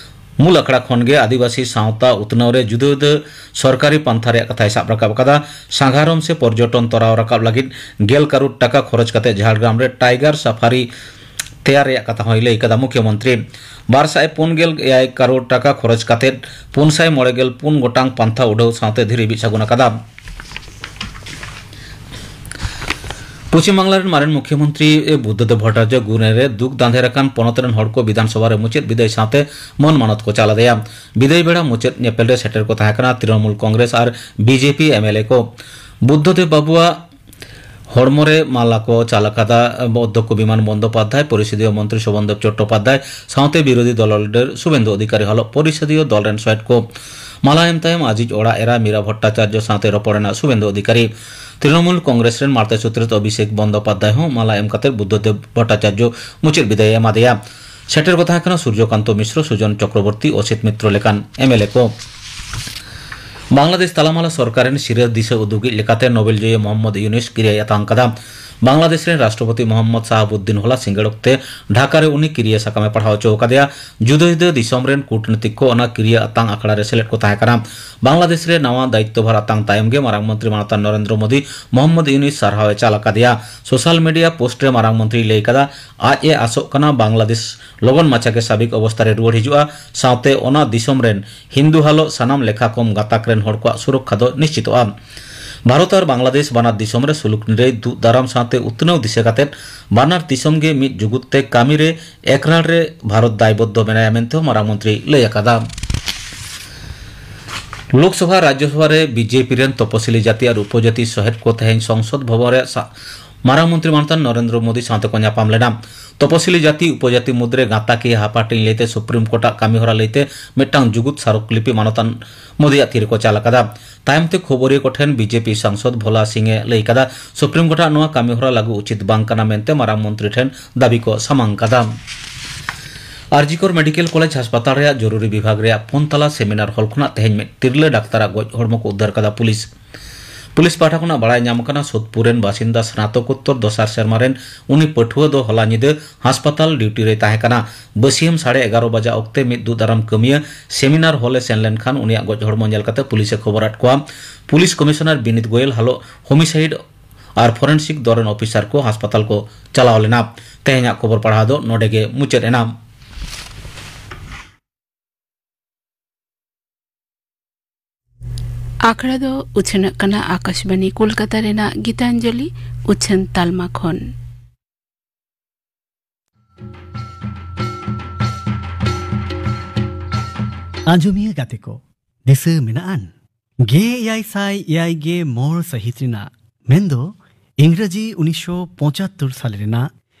ᱢᱩᱞ ᱟᱠᱷᱲᱟ ᱠᱷᱚᱱ ᱜᱮ ᱟᱹᱫᱤᱵᱟᱹᱥᱤ ᱥᱟᱶᱛᱟ ᱩᱛᱱᱟᱹᱣ ᱨᱮ ᱡᱩᱫᱟᱹ ᱡᱩᱫᱟᱹ ᱥᱚᱨᱠᱟᱨᱤ ᱯᱟᱱᱛᱷᱟ ᱨᱮᱭᱟᱜ ᱠᱟᱛᱷᱟᱭ ᱥᱟᱵ ᱨᱟᱠᱟᱵ ᱟᱠᱟᱫᱟ᱾ ᱥᱟᱸᱜᱷᱟᱨᱚᱢ ᱥᱮ ᱯᱚᱨᱡᱚᱴᱚᱱ ᱛᱚᱨᱟᱣ ᱨᱟᱠᱟᱵ ᱞᱟᱹᱜᱤᱫ ᱜᱮᱞ ᱠᱟᱨᱳᱲ ᱴᱟᱠᱟ ᱠᱷᱚᱨᱚᱪ ᱠᱟᱛᱮ ᱡᱷᱟᱲᱜᱨᱟᱢ ᱨᱮ ᱴᱟᱭᱜᱟᱨ ᱥᱟᱯᱷᱟᱨᱤ ᱛᱮᱭᱟᱨ ᱨᱮᱭᱟᱜ ᱠᱟᱛᱷᱟ ᱦᱚᱸᱭ ᱞᱟᱹᱭ ᱠᱟᱫᱟ ᱢᱩᱠᱷᱭᱚᱢᱚᱱᱛᱨᱤ᱾ ᱵᱟᱨ ᱥᱟᱭ ᱯᱩᱱ ᱜᱮᱞ ᱮᱭᱟᱭ ᱠᱟᱨᱳᱲ ᱴᱟᱠᱟ ᱠᱷᱚᱨᱚᱪ ᱠᱟᱛᱮ ᱯᱩᱱ ᱥᱟᱭ ᱢᱚᱬᱮ ᱜᱮᱞ ᱯᱩᱱ ᱜᱚᱴᱟᱝ ᱯᱟᱱᱛᱷᱟ ᱩᱰᱷᱟᱹᱣ ᱥᱟᱶᱛᱮ ᱫᱷᱤᱨᱤ ᱵᱤᱫ ᱥᱟᱹᱜᱩᱱ ᱟᱠᱟᱫᱟ᱾ ᱯᱚᱪᱷᱤᱢ ᱵᱟᱝᱞᱟ ᱨᱮᱱ ᱢᱟᱨᱮᱱ ᱢᱩᱠᱷᱭᱚᱢᱚᱱᱛᱨᱤ ᱵᱩᱫᱽᱫᱷᱚᱫᱮᱵ ᱵᱷᱚᱴᱴᱟᱪᱟᱨᱡᱚ ᱜᱩᱱᱮ ᱨᱮ ᱫᱩᱠ ᱫᱟᱸᱫᱷᱮᱨ ᱟᱠᱟᱱ ᱯᱚᱱᱚᱛ ᱨᱮᱱ ᱦᱚᱲ ᱠᱚ ᱵᱤᱫᱷᱟᱱ ᱥᱚᱵᱷᱟ ᱨᱮ ᱢᱩᱪᱟᱹᱫ ᱵᱤᱫᱟᱹᱭ ᱥᱟᱶᱛᱮ ᱢᱟᱹᱱ ᱢᱟᱱᱚᱛ ᱠᱚ ᱪᱟᱞ ᱟᱫᱮᱭᱟ᱾ ᱵᱤᱫᱟᱹᱭ ᱵᱮᱲᱟ ᱢᱩᱪᱟᱹᱫ ᱧᱮᱯᱮᱞ ᱨᱮ ᱥᱮᱴᱮᱨ ᱠᱚ ᱛᱟᱦᱮᱸ ᱠᱟᱱᱟ ᱛᱨᱤᱱᱚᱢᱩᱞ ᱠᱚᱝᱜᱨᱮᱥ ᱟᱨ ᱵᱤᱡᱮᱯᱤ ᱮᱢᱮᱞᱮ ᱠᱚ᱾ ᱵᱩᱫᱽᱫᱷᱚᱫᱮᱵ ᱵᱟᱵᱩᱣᱟᱜ ᱦᱚᱲᱢᱚ ᱨᱮ ᱢᱟᱞᱟ ᱠᱚ ᱪᱟᱞ ᱟᱠᱟᱫᱟ ᱚᱫᱽᱫᱷᱚᱠᱚ ᱵᱤᱢᱟᱱ ᱵᱚᱱᱫᱚᱯᱟᱫᱽᱫᱷᱟᱭ, ᱯᱚᱨᱤᱥᱚᱫᱤᱭᱚ ᱢᱚᱱᱛᱨᱤ ᱥᱳᱵᱷᱚᱱᱫᱮᱵ ᱪᱚᱴᱴᱳᱯᱟᱫᱽᱫᱷᱟᱭ ᱥᱟᱶᱛᱮ ᱵᱤᱨᱳᱫᱷᱤ ᱫᱚᱞ ᱞᱤᱰᱟᱨ ᱥᱩᱵᱮᱱᱫᱩ ᱚᱫᱷᱤᱠᱟᱨᱤ ᱦᱚᱞᱚᱜ ᱯᱚᱨᱤᱥᱚᱫᱤᱭᱚ ᱫᱚᱞ ᱨᱮᱱ ᱥᱚᱦᱮᱫ ᱠᱚ᱾ ᱢᱟᱞᱟ ᱮᱢ ᱛᱟᱭᱚᱢ ᱟᱡᱤᱡ ᱚᱲᱟᱜ ᱮᱨᱟ ᱢᱤᱨᱟ ᱵᱷᱚᱴᱴᱟᱪᱟᱨᱡᱚ ᱥᱟᱶᱛᱮ ᱨᱚᱯᱚᱲ ᱮᱱᱟ ᱥᱩᱵᱮᱱᱫᱩ ᱚᱫᱷᱤᱠᱟᱨᱤ᱾ ᱛᱨᱤᱱᱚᱢᱩᱞ ᱠᱚᱝᱜᱨᱮᱥ ᱨᱮᱱ ᱢᱟᱬᱛᱮ ᱥᱩᱛᱨᱮᱛ ᱚᱵᱷᱤᱥᱮᱠ ᱵᱚᱱᱫᱚᱯᱟᱫᱽᱫᱷᱟᱭ ᱦᱚᱸ ᱢᱟᱞᱟ ᱮᱢ ᱠᱟᱛᱮ ᱵᱩᱫᱽᱫᱷᱚᱫᱮᱵ ᱵᱷᱚᱴᱴᱟᱪᱟᱨᱡᱚ ᱢᱩᱪᱟᱹᱫ ᱵᱤᱫᱟᱹᱭ ᱮᱢᱟᱫᱮᱭᱟ᱾ ᱥᱮᱴᱮᱨ ᱠᱚ ᱛᱟᱦᱮᱸ ᱠᱟᱱᱟ ᱥᱩᱨᱡᱚᱠᱟᱱᱛᱚ ᱢᱤᱥᱨᱚ, ᱥᱩᱡᱚᱱ ᱪᱚᱠᱨᱚᱵᱚᱨᱛᱤ, ᱚᱥᱤᱛ ᱢᱤᱛᱨᱚ ᱞᱮᱠᱟᱱ ᱮᱢᱮᱞᱮ ᱠᱚ᱾ ᱵᱟᱝᱞᱟᱫᱮᱥ ᱛᱟᱞᱟᱢᱟᱞᱟ ᱥᱚᱨᱠᱟᱨ ᱨᱮᱱ ᱥᱤᱨᱟᱹ ᱫᱤᱥᱟᱹ ᱩᱫᱩᱜᱤᱡ ᱞᱮᱠᱟᱛᱮ ᱱᱳᱵᱮᱞ ᱡᱚᱭᱤ ᱢᱚᱦᱚᱢᱢᱚᱫᱽ ᱭᱩᱱᱩᱥ ᱠᱤᱨᱤᱭᱟᱭ ᱟᱛᱟᱝ ᱠᱟᱫᱟ᱾ ᱵᱟᱝᱞᱟᱫᱮᱥ ᱨᱮᱱ ᱨᱟᱥᱴᱨᱚᱯᱚᱛᱤ ᱢᱚᱦᱚᱢᱢᱚᱫᱽ ᱥᱟᱦᱟᱵᱩᱫᱽᱫᱤᱱ ᱦᱚᱞᱟ ᱥᱤᱸᱜᱟᱹᱲ ᱚᱠᱛᱮ ᱰᱷᱟᱠᱟ ᱨᱮ ᱩᱱᱤ ᱠᱤᱨᱤᱭᱟᱹ ᱥᱟᱠᱟᱢᱮ ᱯᱟᱲᱦᱟᱣ ᱦᱚᱪᱚ ᱟᱠᱟᱫᱮᱭᱟ᱾ ᱡᱩᱫᱟᱹ ᱡᱩᱫᱟᱹ ᱫᱤᱥᱚᱢ ᱨᱮᱱ ᱠᱩᱴᱱᱤᱛᱤᱠ ᱠᱚ ᱚᱱᱟ ᱠᱤᱨᱤᱭᱟᱹ ᱟᱛᱟᱝ ᱟᱠᱷᱲᱟ ᱨᱮ ᱥᱮᱞᱮᱫ ᱠᱚ ᱛᱟᱦᱮᱸ ᱠᱟᱱᱟ᱾ ᱵᱟᱝᱞᱟᱫᱮᱥ ᱨᱮ ᱱᱟᱣᱟ ᱫᱟᱭᱤᱛᱛᱚ ᱵᱷᱟᱨ ᱟᱛᱟᱝ ᱛᱟᱭᱚᱢ ᱜᱮ ᱢᱟᱨᱟᱝ ᱢᱚᱱᱛᱨᱤ ᱢᱟᱱᱚᱛᱟᱱ ᱱᱚᱨᱮᱱᱫᱨᱚ ᱢᱳᱫᱤ ᱢᱚᱦᱚᱢᱢᱚᱫᱽ ᱭᱩᱱᱩᱥ ᱥᱟᱨᱦᱟᱣ ᱮ ᱪᱟᱞ ᱟᱠᱟᱫᱮᱭᱟ᱾ ᱥᱳᱥᱟᱞ ᱢᱤᱰᱤᱭᱟ ᱯᱳᱥᱴ ᱨᱮ ᱢᱟᱨᱟᱝ ᱢᱚᱱᱛᱨᱤᱭ ᱞᱟᱹᱭ ᱠᱟᱫᱟ, ᱟᱡ ᱮ ᱟᱥᱚᱜ ᱠᱟᱱᱟ ᱵᱟᱝᱞᱟᱫᱮᱥ ᱞᱚᱜᱚᱱ ᱢᱟᱪᱷᱟ ᱜᱮ ᱥᱟᱵᱤᱠ ᱚᱵᱚᱥᱛᱟ ᱨᱮ ᱨᱩᱣᱟᱹᱲ ᱦᱤᱡᱩᱜᱼᱟ, ᱥᱟᱶᱛᱮ ᱚᱱᱟ ᱫᱤᱥᱚᱢ ᱨᱮᱱ ᱦᱤᱱᱫᱩ ᱦᱟᱞᱚᱜ ᱥᱟᱱᱟᱢ ᱞᱮᱠᱷᱟ ᱠᱚᱢ ᱜᱟᱛᱟᱠ ᱨᱮᱱ ᱦᱚᱲ ᱠᱚᱣᱟᱜ ᱥᱩᱨᱚᱠᱠᱷᱟ ᱫᱚ ᱱᱤᱥᱪᱤᱛᱚᱜᱼᱟ᱾ ᱵᱷᱟᱨᱚᱛ ᱟᱨ ᱵᱟᱝᱞᱟᱫᱮᱥ ᱵᱟᱱᱟᱨ ᱫᱤᱥᱚᱢ ᱨᱮ ᱥᱩᱞᱩᱠ ᱱᱤᱨᱟᱹᱭ ᱫᱩᱜ ᱫᱟᱨᱟᱢ ᱥᱟᱶᱛᱮ ᱩᱛᱱᱟᱹᱣ ᱫᱤᱥᱟᱹ ᱠᱟᱛᱮ ᱵᱟᱱᱟᱨ ᱫᱤᱥᱚᱢ ᱜᱮ ᱢᱤᱫ ᱡᱩᱜᱩᱫ ᱛᱮ ᱠᱟᱹᱢᱤ ᱨᱮ ᱮᱠᱨᱟᱲ ᱨᱮ ᱵᱷᱟᱨᱚᱛ ᱫᱟᱭᱵᱚᱫᱽᱫᱷᱚ ᱢᱮᱱᱟᱭᱟ ᱢᱮᱱᱛᱮ ᱦᱚᱸ ᱢᱟᱨᱟᱝ ᱢᱚᱱᱛᱨᱤ ᱞᱟᱹᱭ ᱟᱠᱟᱫᱟ᱾ ᱞᱳᱠᱥᱚᱵᱷᱟ ᱨᱟᱡᱽᱭᱚᱥᱚᱵᱷᱟ ᱨᱮ ᱵᱤᱡᱮᱯᱤ ᱨᱮᱱ ᱛᱚᱯᱚᱥᱤᱞᱤ ᱡᱟᱹᱛᱤ ᱟᱨ ᱩᱯᱚᱡᱟᱹᱛᱤ ᱥᱚᱦᱮᱫ ᱠᱚ ᱛᱮᱦᱮᱧ ᱥᱚᱝᱥᱚᱫ ᱵᱷᱚᱵᱚᱱ ᱨᱮ ᱥᱟ-, ᱢᱟᱨᱟᱝ ᱢᱚᱱᱛᱨᱤ ᱢᱟᱱᱚᱛᱟᱱ ᱱᱚᱨᱮᱱᱫᱨᱚ ᱢᱳᱫᱤ ᱥᱟᱶᱛᱮ ᱠᱚ ᱧᱟᱯᱟᱢ ᱞᱮᱱᱟ᱾ ᱛᱚᱯᱚᱥᱤᱞᱤ ᱡᱟᱹᱛᱤ ᱩᱯᱚᱡᱟᱹᱛᱤ ᱢᱩᱫᱽᱨᱮ ᱜᱟᱸᱛᱟᱠᱤ ᱦᱟᱯᱟᱴᱤᱧ ᱞᱟᱹᱭᱛᱮ ᱥᱩᱯᱨᱤᱢ ᱠᱳᱨᱴᱟᱜ ᱠᱟᱹᱢᱤᱦᱚᱨᱟ ᱞᱟᱹᱭᱛᱮ ᱢᱤᱫᱴᱟᱝ ᱡᱩᱜᱩᱫ ᱥᱟᱨᱚᱠᱞᱤᱯᱤ ᱢᱟᱱᱚᱛᱟᱱ ᱢᱳᱫᱤᱭᱟᱜ ᱛᱤ ᱨᱮᱠᱚ ᱪᱟᱞ ᱟᱠᱟᱫᱟ᱾ ᱛᱟᱭᱚᱢ ᱛᱮ ᱠᱷᱚᱵᱚᱨᱤᱭᱟᱹ ᱠᱚᱴᱷᱮᱱ ᱵᱤᱡᱮᱯᱤ ᱥᱟᱝᱥᱚᱫ ᱵᱷᱳᱞᱟ ᱥᱤᱝ ᱮ ᱞᱟᱹᱭ ᱠᱟᱫᱟ, ᱥᱩᱯᱨᱤᱢ ᱠᱳᱨᱴᱟᱜ ᱱᱚᱣᱟ ᱠᱟᱹᱢᱤᱦᱚᱨᱟ ᱞᱟᱹᱜᱩ ᱩᱪᱤᱛ ᱵᱟᱝ ᱠᱟᱱᱟ ᱢᱮᱱᱛᱮ ᱢᱟᱨᱟᱝ ᱢᱚᱱᱛᱨᱤ ᱴᱷᱮᱱ ᱫᱟᱹᱵᱤ ᱠᱚ ᱥᱟᱢᱟᱝ ᱠᱟᱫᱟ᱾ ᱟᱨᱡᱤᱠᱚᱨ ᱢᱮᱰᱤᱠᱮᱞ ᱠᱚᱞᱮᱡᱽ ᱦᱟᱥᱯᱟᱛᱟᱞ ᱨᱮᱭᱟᱜ ᱡᱚᱨᱩᱨᱤ ᱵᱤᱵᱷᱟᱜᱽ ᱨᱮᱭᱟᱜ ᱯᱩᱱ ᱛᱟᱞᱟ ᱥᱮᱢᱤᱱᱟᱨ ᱦᱚᱞ ᱠᱷᱚᱱᱟᱜ ᱛᱮᱦᱮᱧ ᱢᱤᱫ ᱛᱤᱨᱞᱟᱹ ᱰᱟᱠᱛᱟᱨᱟᱜ ᱜᱚᱡ ᱦᱚᱲᱢᱚ ᱠᱚ ᱩᱫᱽᱫᱷᱟᱨ ᱠᱟᱫᱟ ᱯᱩᱞᱤᱥ᱾ ᱯᱩᱞᱤᱥ ᱯᱟᱦᱴᱟ ᱠᱷᱚᱱᱟᱜ ᱵᱟᱲᱟᱭ ᱧᱟᱢ ᱟᱠᱟᱱᱟ, ᱥᱳᱫᱷᱯᱩᱨ ᱨᱮᱱ ᱵᱟᱥᱤᱱᱫᱟ ᱥᱱᱟᱛᱚᱠᱳᱛᱛᱚᱨ ᱫᱚᱥᱟᱨ ᱥᱮᱨᱢᱟ ᱨᱮᱱ ᱩᱱᱤ ᱯᱟᱹᱴᱷᱩᱣᱟᱹ ᱫᱚ ᱦᱚᱞᱟ ᱧᱤᱫᱟᱹ ᱦᱟᱥᱯᱟᱛᱟᱞ ᱰᱤᱭᱩᱴᱤ ᱨᱮᱭ ᱛᱟᱦᱮᱸ ᱠᱟᱱᱟ᱾ ᱵᱟᱹᱥᱤᱭᱟᱹᱢ ᱥᱟᱲᱮ ᱮᱜᱟᱨᱚ ᱵᱟᱡᱟ ᱚᱠᱛᱮ ᱢᱤᱫ ᱫᱩᱜ ᱫᱟᱨᱟᱢ ᱠᱟᱹᱢᱤᱭᱟᱹ ᱥᱮᱢᱤᱱᱟᱨ ᱦᱚᱞ ᱮ ᱥᱮᱱ ᱞᱮᱱᱠᱷᱟᱱ ᱩᱱᱤᱭᱟᱜ ᱜᱚᱡ ᱦᱚᱲᱢᱚ ᱧᱮᱞ ᱠᱟᱛᱮ ᱯᱩᱞᱤᱥ ᱮ ᱠᱷᱚᱵᱚᱨ ᱟᱫ ᱠᱚᱣᱟ᱾ ᱯᱩᱞᱤᱥ ᱠᱚᱢᱤᱥᱚᱱᱟᱨ ᱵᱤᱱᱤᱛ ᱜᱳᱭᱮᱞ ᱦᱟᱞᱚ ᱦᱳᱢᱤᱥᱟᱭᱤᱰ ᱟᱨ ᱯᱷᱚᱨᱮᱱᱥᱤᱠ ᱫᱚᱞ ᱨᱮᱱ ᱚᱯᱷᱤᱥᱟᱨ ᱠᱚ ᱦᱟᱥᱯᱟᱛᱟᱞ ᱠᱚ ᱪᱟᱞᱟᱣ ᱞᱮᱱᱟ᱾ ᱛᱮᱦᱮᱧᱟᱜ ᱠᱷᱚᱵᱚᱨ ᱯᱟᱲᱦᱟᱣ ᱫᱚ ᱱᱚᱰᱮ ᱜᱮ ᱢᱩᱪᱟᱹᱫ ᱮᱱᱟ᱾ ᱟᱠᱷᱲᱟ ᱫᱚ ᱩᱪᱷᱟᱹᱱᱚᱜ ᱠᱟᱱᱟ ᱟᱠᱟᱥᱵᱟᱱᱤ ᱠᱳᱞᱠᱟᱛᱟ ᱨᱮᱱᱟᱜ ᱜᱤᱛᱟᱧᱡᱚᱞᱤ ᱩᱪᱷᱟᱹᱱ ᱛᱟᱞᱢᱟ ᱠᱷᱚᱱ᱾ ᱟᱸᱡᱚᱢᱤᱭᱟᱹ ᱜᱟᱛᱮ ᱠᱚ, ᱫᱤᱥᱟᱹ ᱢᱮᱱᱟᱜᱼᱟᱱ? ᱜᱮᱞ ᱮᱭᱟᱭ ᱥᱟᱭ ᱮᱭᱟᱭ ᱜᱮᱞ ᱢᱚᱬᱮ ᱥᱟᱹᱦᱤᱛ ᱨᱮᱱᱟᱜ, ᱢᱮᱱᱫᱚ ᱤᱝᱨᱟᱡᱤ ᱩᱱᱤᱥᱥᱚ ᱯᱚᱸᱪᱟᱛᱛᱳᱨ ᱥᱟᱞ ᱨᱮᱱᱟᱜ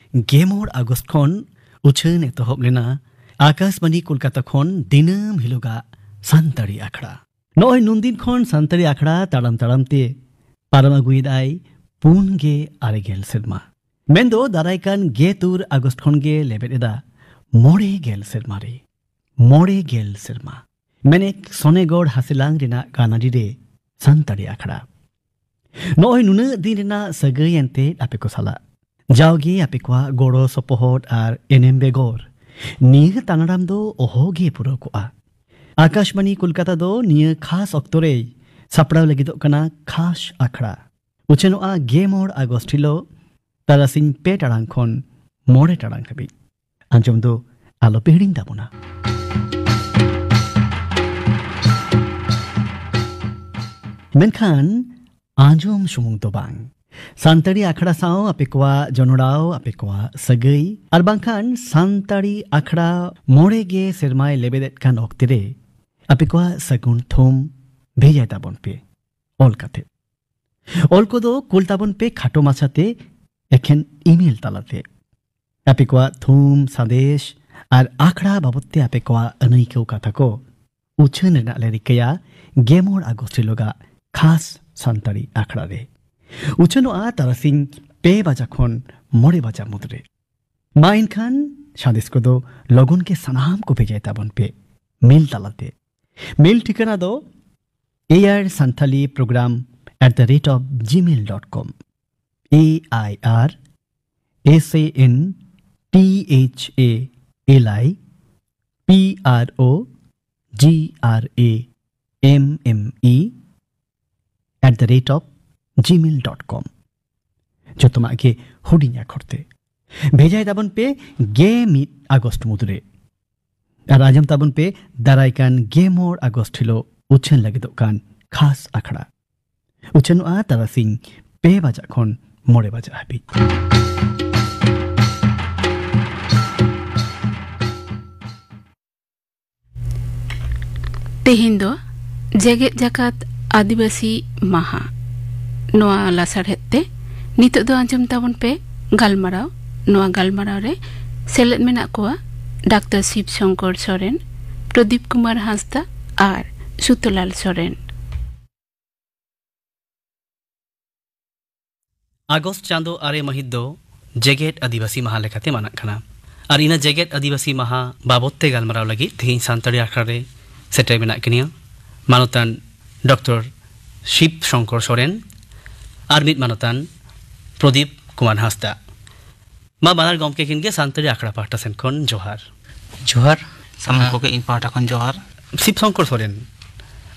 ᱜᱮᱞ ᱢᱚᱬᱮ ᱟᱜᱚᱥᱴ ᱠᱷᱚᱱ ᱩᱪᱷᱟᱹᱱ ᱮᱛᱚᱦᱚᱵ ᱞᱮᱱᱟ ᱟᱠᱟᱥᱵᱟᱱᱤ ᱠᱳᱞᱠᱟᱛᱟ ᱠᱷᱚᱱ ᱫᱤᱱᱟᱹᱢ ᱦᱤᱞᱳᱜᱟᱜ ᱥᱟᱱᱛᱟᱲᱤ ᱟᱠᱷᱲᱟ᱾ ᱱᱚᱜᱼᱚᱭ ᱱᱩᱱᱫᱤᱱ ᱠᱷᱚᱱ ᱥᱟᱱᱛᱟᱲᱤ ᱟᱠᱷᱲᱟ ᱛᱟᱲᱟᱢ ᱛᱟᱲᱟᱢ ᱛᱮ ᱯᱟᱨᱚᱢ ᱟᱹᱜᱩᱭᱮᱫᱟᱭ ᱯᱩᱱ ᱜᱮ ᱟᱨᱮ ᱜᱮᱞ ᱥᱮᱨᱢᱟ᱾ ᱢᱮᱱᱫᱚ ᱫᱟᱨᱟᱭ ᱠᱟᱱ ᱜᱮ ᱛᱩᱨ ᱟᱜᱚᱥᱴ ᱠᱷᱚᱱ ᱜᱮ ᱞᱮᱵᱮᱫ ᱮᱫᱟ ᱢᱚᱬᱮ ᱜᱮᱞ ᱥᱮᱨᱢᱟ ᱨᱮ᱾ ᱢᱚᱬᱮ ᱜᱮᱞ ᱥᱮᱨᱢᱟ᱾ ᱢᱮᱱᱮᱠ ᱥᱚᱱᱮᱜᱚᱲ ᱦᱟᱥᱮᱞᱟᱝ ᱨᱮᱱᱟᱜ ᱜᱟᱱᱟᱰᱤ ᱨᱮ ᱥᱟᱱᱛᱟᱲᱤ ᱟᱠᱷᱲᱟ᱾ ᱱᱚᱜᱼᱚᱭ ᱱᱩᱱᱟᱹᱜ ᱫᱤᱱ ᱨᱮᱱᱟᱜ ᱥᱟᱹᱜᱟᱹᱭ ᱮᱱᱛᱮ ᱟᱯᱮ ᱠᱚ ᱥᱟᱞᱟᱜ᱾ ᱡᱟᱣᱜᱮ ᱟᱯᱮ ᱠᱚᱣᱟᱜ ᱜᱚᱲᱚ ᱥᱚᱯᱚᱦᱚᱫ ᱟᱨ ᱮᱱᱮᱢ ᱵᱮᱜᱚᱨ ᱱᱤᱭᱟᱹ ᱛᱟᱲᱟᱢ ᱫᱚ ᱚᱦᱚ ᱜᱮ ᱯᱩᱨᱟᱹᱣ ᱠᱚᱜᱼᱟ᱾ ᱟᱠᱟᱥᱵᱟᱱᱤ ᱠᱳᱞᱠᱟᱛᱟ ᱫᱚ ᱱᱤᱭᱟᱹ ᱠᱷᱟᱥ ᱚᱠᱛᱚ ᱨᱮᱭ ᱥᱟᱯᱲᱟᱣ ᱞᱟᱹᱜᱤᱫᱚᱜ ᱠᱟᱱᱟ ᱠᱷᱟᱥ ᱟᱠᱷᱲᱟ᱾ ᱩᱪᱷᱟᱹᱱᱚᱜᱼᱟ ᱜᱮᱞ ᱢᱚᱬᱮ ᱟᱜᱚᱥᱴ ᱦᱤᱞᱳᱜ ᱛᱟᱨᱟᱥᱤᱧ ᱯᱮ ᱴᱟᱲᱟᱝ ᱠᱷᱚᱱ ᱢᱚᱬᱮ ᱴᱟᱲᱟᱝ ᱦᱟᱹᱵᱤᱡ᱾ ᱟᱸᱡᱚᱢ ᱫᱚ ᱟᱞᱚᱯᱮ ᱦᱤᱲᱤᱧ ᱛᱟᱵᱚᱱᱟ᱾ ᱢᱮᱱᱠᱷᱟᱱ ᱟᱸᱡᱚᱢ ᱥᱩᱢᱩᱝ ᱫᱚ ᱵᱟᱝ, ᱥᱟᱱᱛᱟᱲᱤ ᱟᱠᱷᱲᱟ ᱥᱟᱶ ᱟᱯᱮ ᱠᱚᱣᱟᱜ ᱡᱚᱱᱚᱲᱟᱣ, ᱟᱯᱮ ᱠᱚᱣᱟᱜ ᱥᱟᱹᱜᱟᱹᱭ, ᱟᱨ ᱵᱟᱝᱠᱷᱟᱱ ᱥᱟᱱᱛᱟᱲᱤ ᱟᱠᱷᱲᱟ ᱢᱚᱬᱮ ᱜᱮ ᱥᱮᱨᱢᱟᱭ ᱞᱮᱵᱮᱫᱮᱫ ᱠᱟᱱ ᱚᱠᱛᱮ ᱨᱮ ᱟᱯᱮ ᱠᱚᱣᱟᱜ ᱥᱟᱹᱜᱩᱱ ᱛᱷᱩᱢ, ᱵᱷᱮᱡᱟᱭ ᱛᱟᱵᱚᱱ ᱯᱮ ᱚᱞ ᱠᱟᱛᱮ᱾ ᱚᱞ ᱠᱚᱫᱚ ᱠᱩᱞ ᱛᱟᱵᱚᱱ ᱯᱮ ᱠᱷᱟᱴᱚ ᱢᱟᱪᱷᱟᱛᱮ, ᱮᱠᱷᱮᱱ ᱤᱢᱮᱞ ᱛᱟᱞᱟᱛᱮ᱾ ᱟᱯᱮ ᱠᱚᱣᱟᱜ ᱛᱷᱩᱢ, ᱥᱟᱸᱫᱮᱥ ᱟᱨ ᱟᱠᱷᱲᱟ ᱵᱟᱵᱚᱫ ᱛᱮ ᱟᱯᱮ ᱠᱚᱣᱟᱜ ᱟᱹᱱᱟᱹᱭᱠᱟᱹᱣ ᱠᱟᱛᱷᱟ ᱠᱚ ᱩᱪᱷᱟᱹᱱ ᱨᱮᱱᱟᱜ ᱞᱮ ᱨᱤᱠᱟᱹᱭᱟ ᱜᱮᱞ ᱢᱚᱬᱮ ᱟᱜᱚᱥᱴ ᱦᱤᱞᱳᱜᱟᱜ ᱠᱷᱟᱥ ᱥᱟᱱᱛᱟᱲᱤ ᱟᱠᱷᱲᱟ ᱨᱮ᱾ ᱩᱪᱷᱟᱹᱱᱚᱜᱼᱟ ᱛᱟᱨᱟᱥᱤᱧ ᱯᱮ ᱵᱟᱡᱟ ᱠᱷᱚᱱ ᱢᱚᱬᱮ ᱵᱟᱡᱟ ᱢᱩᱫᱽᱨᱮ᱾ ᱢᱟ ᱮᱱᱠᱷᱟᱱ ᱥᱟᱸᱫᱮᱥ ᱠᱚᱫᱚ ᱞᱚᱜᱚᱱ ᱜᱮ ᱥᱟᱱᱟᱢ ᱠᱚ ᱵᱷᱮᱡᱟᱭ ᱛᱟᱵᱚᱱ ᱯᱮ ᱢᱮᱞ ᱛᱟᱞᱟᱛᱮ᱾ ᱢᱮᱞ ᱴᱷᱤᱠᱟᱹᱱᱟ ᱫᱚ air santali program at the rate of gmail dot com. A I R S A N T H A L I P R O G R A M M E at the rate of gmail dot com. ᱡᱚᱛᱚᱱᱟᱜ ᱜᱮ ᱦᱩᱰᱤᱧ ᱟᱠᱷᱚᱨ ᱛᱮ ᱵᱷᱮᱡᱟᱭ ᱛᱟᱵᱚᱱ ᱯᱮ ᱜᱮᱞ ᱢᱤᱫ ᱟᱜᱚᱥᱴ ᱢᱩᱫᱽᱨᱮ᱾ ᱟᱨ ᱟᱸᱡᱚᱢ ᱛᱟᱵᱚᱱ ᱯᱮ ᱫᱟᱨᱟᱭ ᱠᱟᱱ ᱜᱮᱞ ᱢᱚᱬᱮ ᱟᱜᱚᱥᱴ ᱦᱤᱞᱳᱜ ᱩᱪᱷᱟᱹᱱ ᱞᱟᱹᱜᱤᱫᱚᱜ ᱠᱟᱱ ᱠᱷᱟᱥ ᱟᱠᱷᱲᱟ᱾ ᱩᱪᱷᱟᱹᱱᱚᱜᱼᱟ ᱛᱟᱨᱟᱥᱤᱧ ᱯᱮ ᱵᱟᱡᱟᱜ ᱠᱷᱚᱱ ᱢᱚᱬᱮ ᱵᱟᱡᱟᱜ ᱦᱟᱹᱵᱤᱡ᱾ ᱛᱮᱦᱮᱧ ᱫᱚ ᱡᱮᱜᱮᱛ ᱡᱟᱠᱟᱛ ᱟᱹᱫᱤᱵᱟᱹᱥᱤ ᱢᱟᱦᱟ᱾ ᱱᱚᱣᱟ ᱞᱟᱥᱟᱲᱦᱮᱫ ᱛᱮ ᱱᱤᱛᱚᱜ ᱫᱚ ᱟᱸᱡᱚᱢ ᱛᱟᱵᱚᱱ ᱯᱮ ᱜᱟᱞᱢᱟᱨᱟᱣ᱾ ᱱᱚᱣᱟ ᱜᱟᱞᱢᱟᱨᱟᱣ ᱨᱮ ᱥᱮᱞᱮᱫ ᱢᱮᱱᱟᱜ ᱠᱚᱣᱟ ᱰᱟᱠᱛᱟᱨ ᱥᱤᱵ ᱥᱚᱝᱠᱚᱨ ᱥᱚᱨᱮᱱ, ᱯᱨᱚᱫᱤᱯ ᱠᱩᱢᱟᱨ ᱦᱟᱸᱥᱫᱟ ᱟᱨ ᱥᱩᱛᱚᱞᱟᱞ ᱥᱚᱨᱮᱱ᱾ ᱟᱜᱚᱥᱴ ᱪᱟᱸᱫᱚ ᱟᱨᱮ ᱢᱟᱹᱦᱤᱛ ᱫᱚ ᱡᱮᱜᱮᱛ ᱟᱹᱫᱤᱵᱟᱹᱥᱤ ᱢᱟᱦᱟ ᱞᱮᱠᱟᱛᱮ ᱢᱟᱱᱟᱜ ᱠᱟᱱᱟ᱾ ᱟᱨ ᱤᱱᱟᱹ ᱡᱮᱜᱮᱛ ᱟᱹᱫᱤᱵᱟᱹᱥᱤ ᱢᱟᱦᱟ ᱵᱟᱵᱚᱛ ᱛᱮ ᱜᱟᱞᱢᱟᱨᱟᱣ ᱞᱟᱹᱜᱤᱫ ᱛᱮᱦᱮᱧ ᱥᱟᱱᱛᱟᱲᱤ ᱟᱠᱷᱲᱟ ᱨᱮ ᱥᱮᱴᱮᱨ ᱢᱮᱱᱟᱜ ᱠᱤᱱᱟ ᱢᱟᱱᱚᱛᱟᱱ ᱰᱚᱠᱴᱚᱨ ᱥᱤᱵ ᱥᱚᱝᱠᱚᱨ ᱥᱚᱨᱮᱱ ᱟᱨ ᱢᱤᱫ ᱢᱟᱱᱚᱛᱟᱱ ᱯᱨᱚᱫᱤᱯ ᱠᱩᱢᱟᱨ ᱦᱟᱸᱥᱫᱟ᱾ ᱢᱟ ᱵᱟᱱᱟᱨ ᱜᱚᱢᱠᱮ ᱠᱤᱱ ᱜᱮ ᱥᱟᱱᱛᱟᱲᱤ ᱟᱠᱷᱲᱟ ᱯᱟᱦᱴᱟ ᱥᱮᱱ ᱠᱷᱚᱱ ᱡᱚᱦᱟᱨ᱾ ᱡᱚᱦᱟᱨ᱾ ᱥᱟᱱᱟᱢ ᱦᱮᱸ᱾ ᱠᱚᱜᱮ ᱤᱧ ᱯᱟᱦᱴᱟ ᱠᱷᱚᱱ ᱡᱚᱦᱟᱨ᱾ ᱥᱤᱵ ᱥᱚᱝᱠᱚᱨ ᱥᱚᱨᱮᱱ,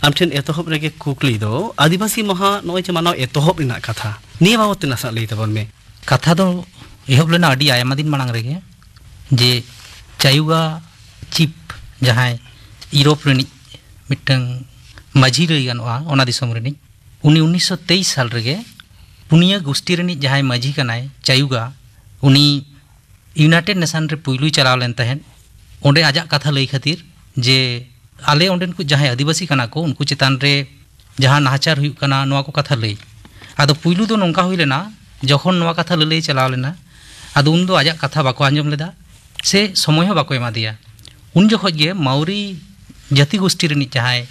ᱟᱢ ᱴᱷᱮᱱ ᱮᱛᱚᱦᱚᱵ ᱨᱮᱜᱮ ᱠᱩᱠᱞᱤ ᱫᱚ, ᱟᱹᱫᱤᱵᱟᱹᱥᱤ ᱢᱟᱦᱟ ᱱᱚᱜᱼᱚᱭ ᱡᱮ ᱢᱟᱱᱟᱣ ᱮᱛᱚᱦᱚᱵ ᱨᱮᱱᱟᱜ ᱠᱟᱛᱷᱟ, ᱱᱤᱭᱟᱹ ᱵᱟᱵᱚᱛ ᱛᱮ ᱱᱟᱥᱮᱱᱟᱜ ᱞᱟᱹᱭ ᱛᱟᱵᱚᱱ ᱢᱮ᱾ ᱠᱟᱛᱷᱟ ᱫᱚ ᱮᱦᱚᱵ ᱞᱮᱱᱟ ᱟᱹᱰᱤ ᱟᱭᱢᱟ ᱫᱤᱱ ᱢᱟᱲᱟᱝ ᱨᱮᱜᱮ, ᱡᱮ ᱪᱟᱭᱩᱜᱟ ᱪᱤᱯ, ᱡᱟᱦᱟᱸᱭ ᱤᱭᱩᱨᱳᱯ ᱨᱤᱱᱤᱡ ᱢᱤᱫᱴᱟᱝ ᱢᱟᱹᱡᱷᱤ ᱞᱟᱹᱭ ᱜᱟᱱᱚᱜᱼᱟ, ᱚᱱᱟ ᱫᱤᱥᱚᱢ ᱨᱤᱱᱤᱡ, ᱩᱱᱤ ᱩᱱᱤᱥᱥᱚ ᱛᱮᱭᱤᱥ ᱥᱟᱞ ᱨᱮᱜᱮ ᱯᱩᱱᱭᱟᱹ ᱜᱩᱥᱴᱤ ᱨᱤᱱᱤᱡ ᱡᱟᱦᱟᱸᱭ ᱢᱟᱹᱡᱷᱤ ᱠᱟᱱᱟᱭ ᱪᱟᱭᱩᱜᱟ, ᱩᱱᱤ ᱤᱭᱩᱱᱟᱭᱴᱮᱰ ᱱᱮᱥᱚᱱ ᱨᱮ ᱯᱩᱭᱞᱩᱭ ᱪᱟᱞᱟᱣ ᱞᱮᱱ ᱛᱟᱦᱮᱸᱫ᱾ ᱚᱸᱰᱮ ᱟᱡᱟᱜ ᱠᱟᱛᱷᱟ ᱞᱟᱹᱭ ᱠᱷᱟᱹᱛᱤᱨ ᱡᱮ ᱟᱞᱮ ᱚᱸᱰᱮᱱ ᱠᱚ ᱡᱟᱦᱟᱸᱭ ᱟᱹᱫᱤᱵᱟᱹᱥᱤ ᱠᱟᱱᱟ ᱠᱚ, ᱩᱱᱠᱩ ᱪᱮᱛᱟᱱ ᱨᱮ ᱡᱟᱦᱟᱸ ᱱᱟᱦᱟᱪᱟᱨ ᱦᱩᱭᱩᱜ ᱠᱟᱱᱟ, ᱱᱚᱣᱟ ᱠᱚ ᱠᱟᱛᱷᱟ ᱞᱟᱹᱭ᱾ ᱟᱫᱚ ᱯᱩᱭᱞᱩ ᱫᱚ ᱱᱚᱝᱠᱟ ᱦᱩᱭ ᱞᱮᱱᱟ, ᱡᱚᱠᱷᱚᱱ ᱱᱚᱣᱟ ᱠᱟᱛᱷᱟ ᱞᱟᱹᱞᱟᱹᱭ ᱪᱟᱞᱟᱣ ᱞᱮᱱᱟ, ᱟᱫᱚ ᱩᱱᱫᱚ ᱟᱡᱟᱜ ᱠᱟᱛᱷᱟ ᱵᱟᱠᱚ ᱟᱸᱡᱚᱢ ᱞᱮᱫᱟ, ᱥᱮ ᱥᱚᱢᱚᱭ ᱦᱚᱸ ᱵᱟᱠᱚ ᱮᱢᱟ ᱫᱮᱭᱟ᱾ ᱩᱱ ᱡᱚᱠᱷᱚᱡ ᱜᱮ ᱢᱟᱣᱨᱤ ᱡᱟᱹᱛᱤ ᱜᱳᱥᱴᱤ ᱨᱤᱱᱤᱡ ᱡᱟᱦᱟᱸᱭ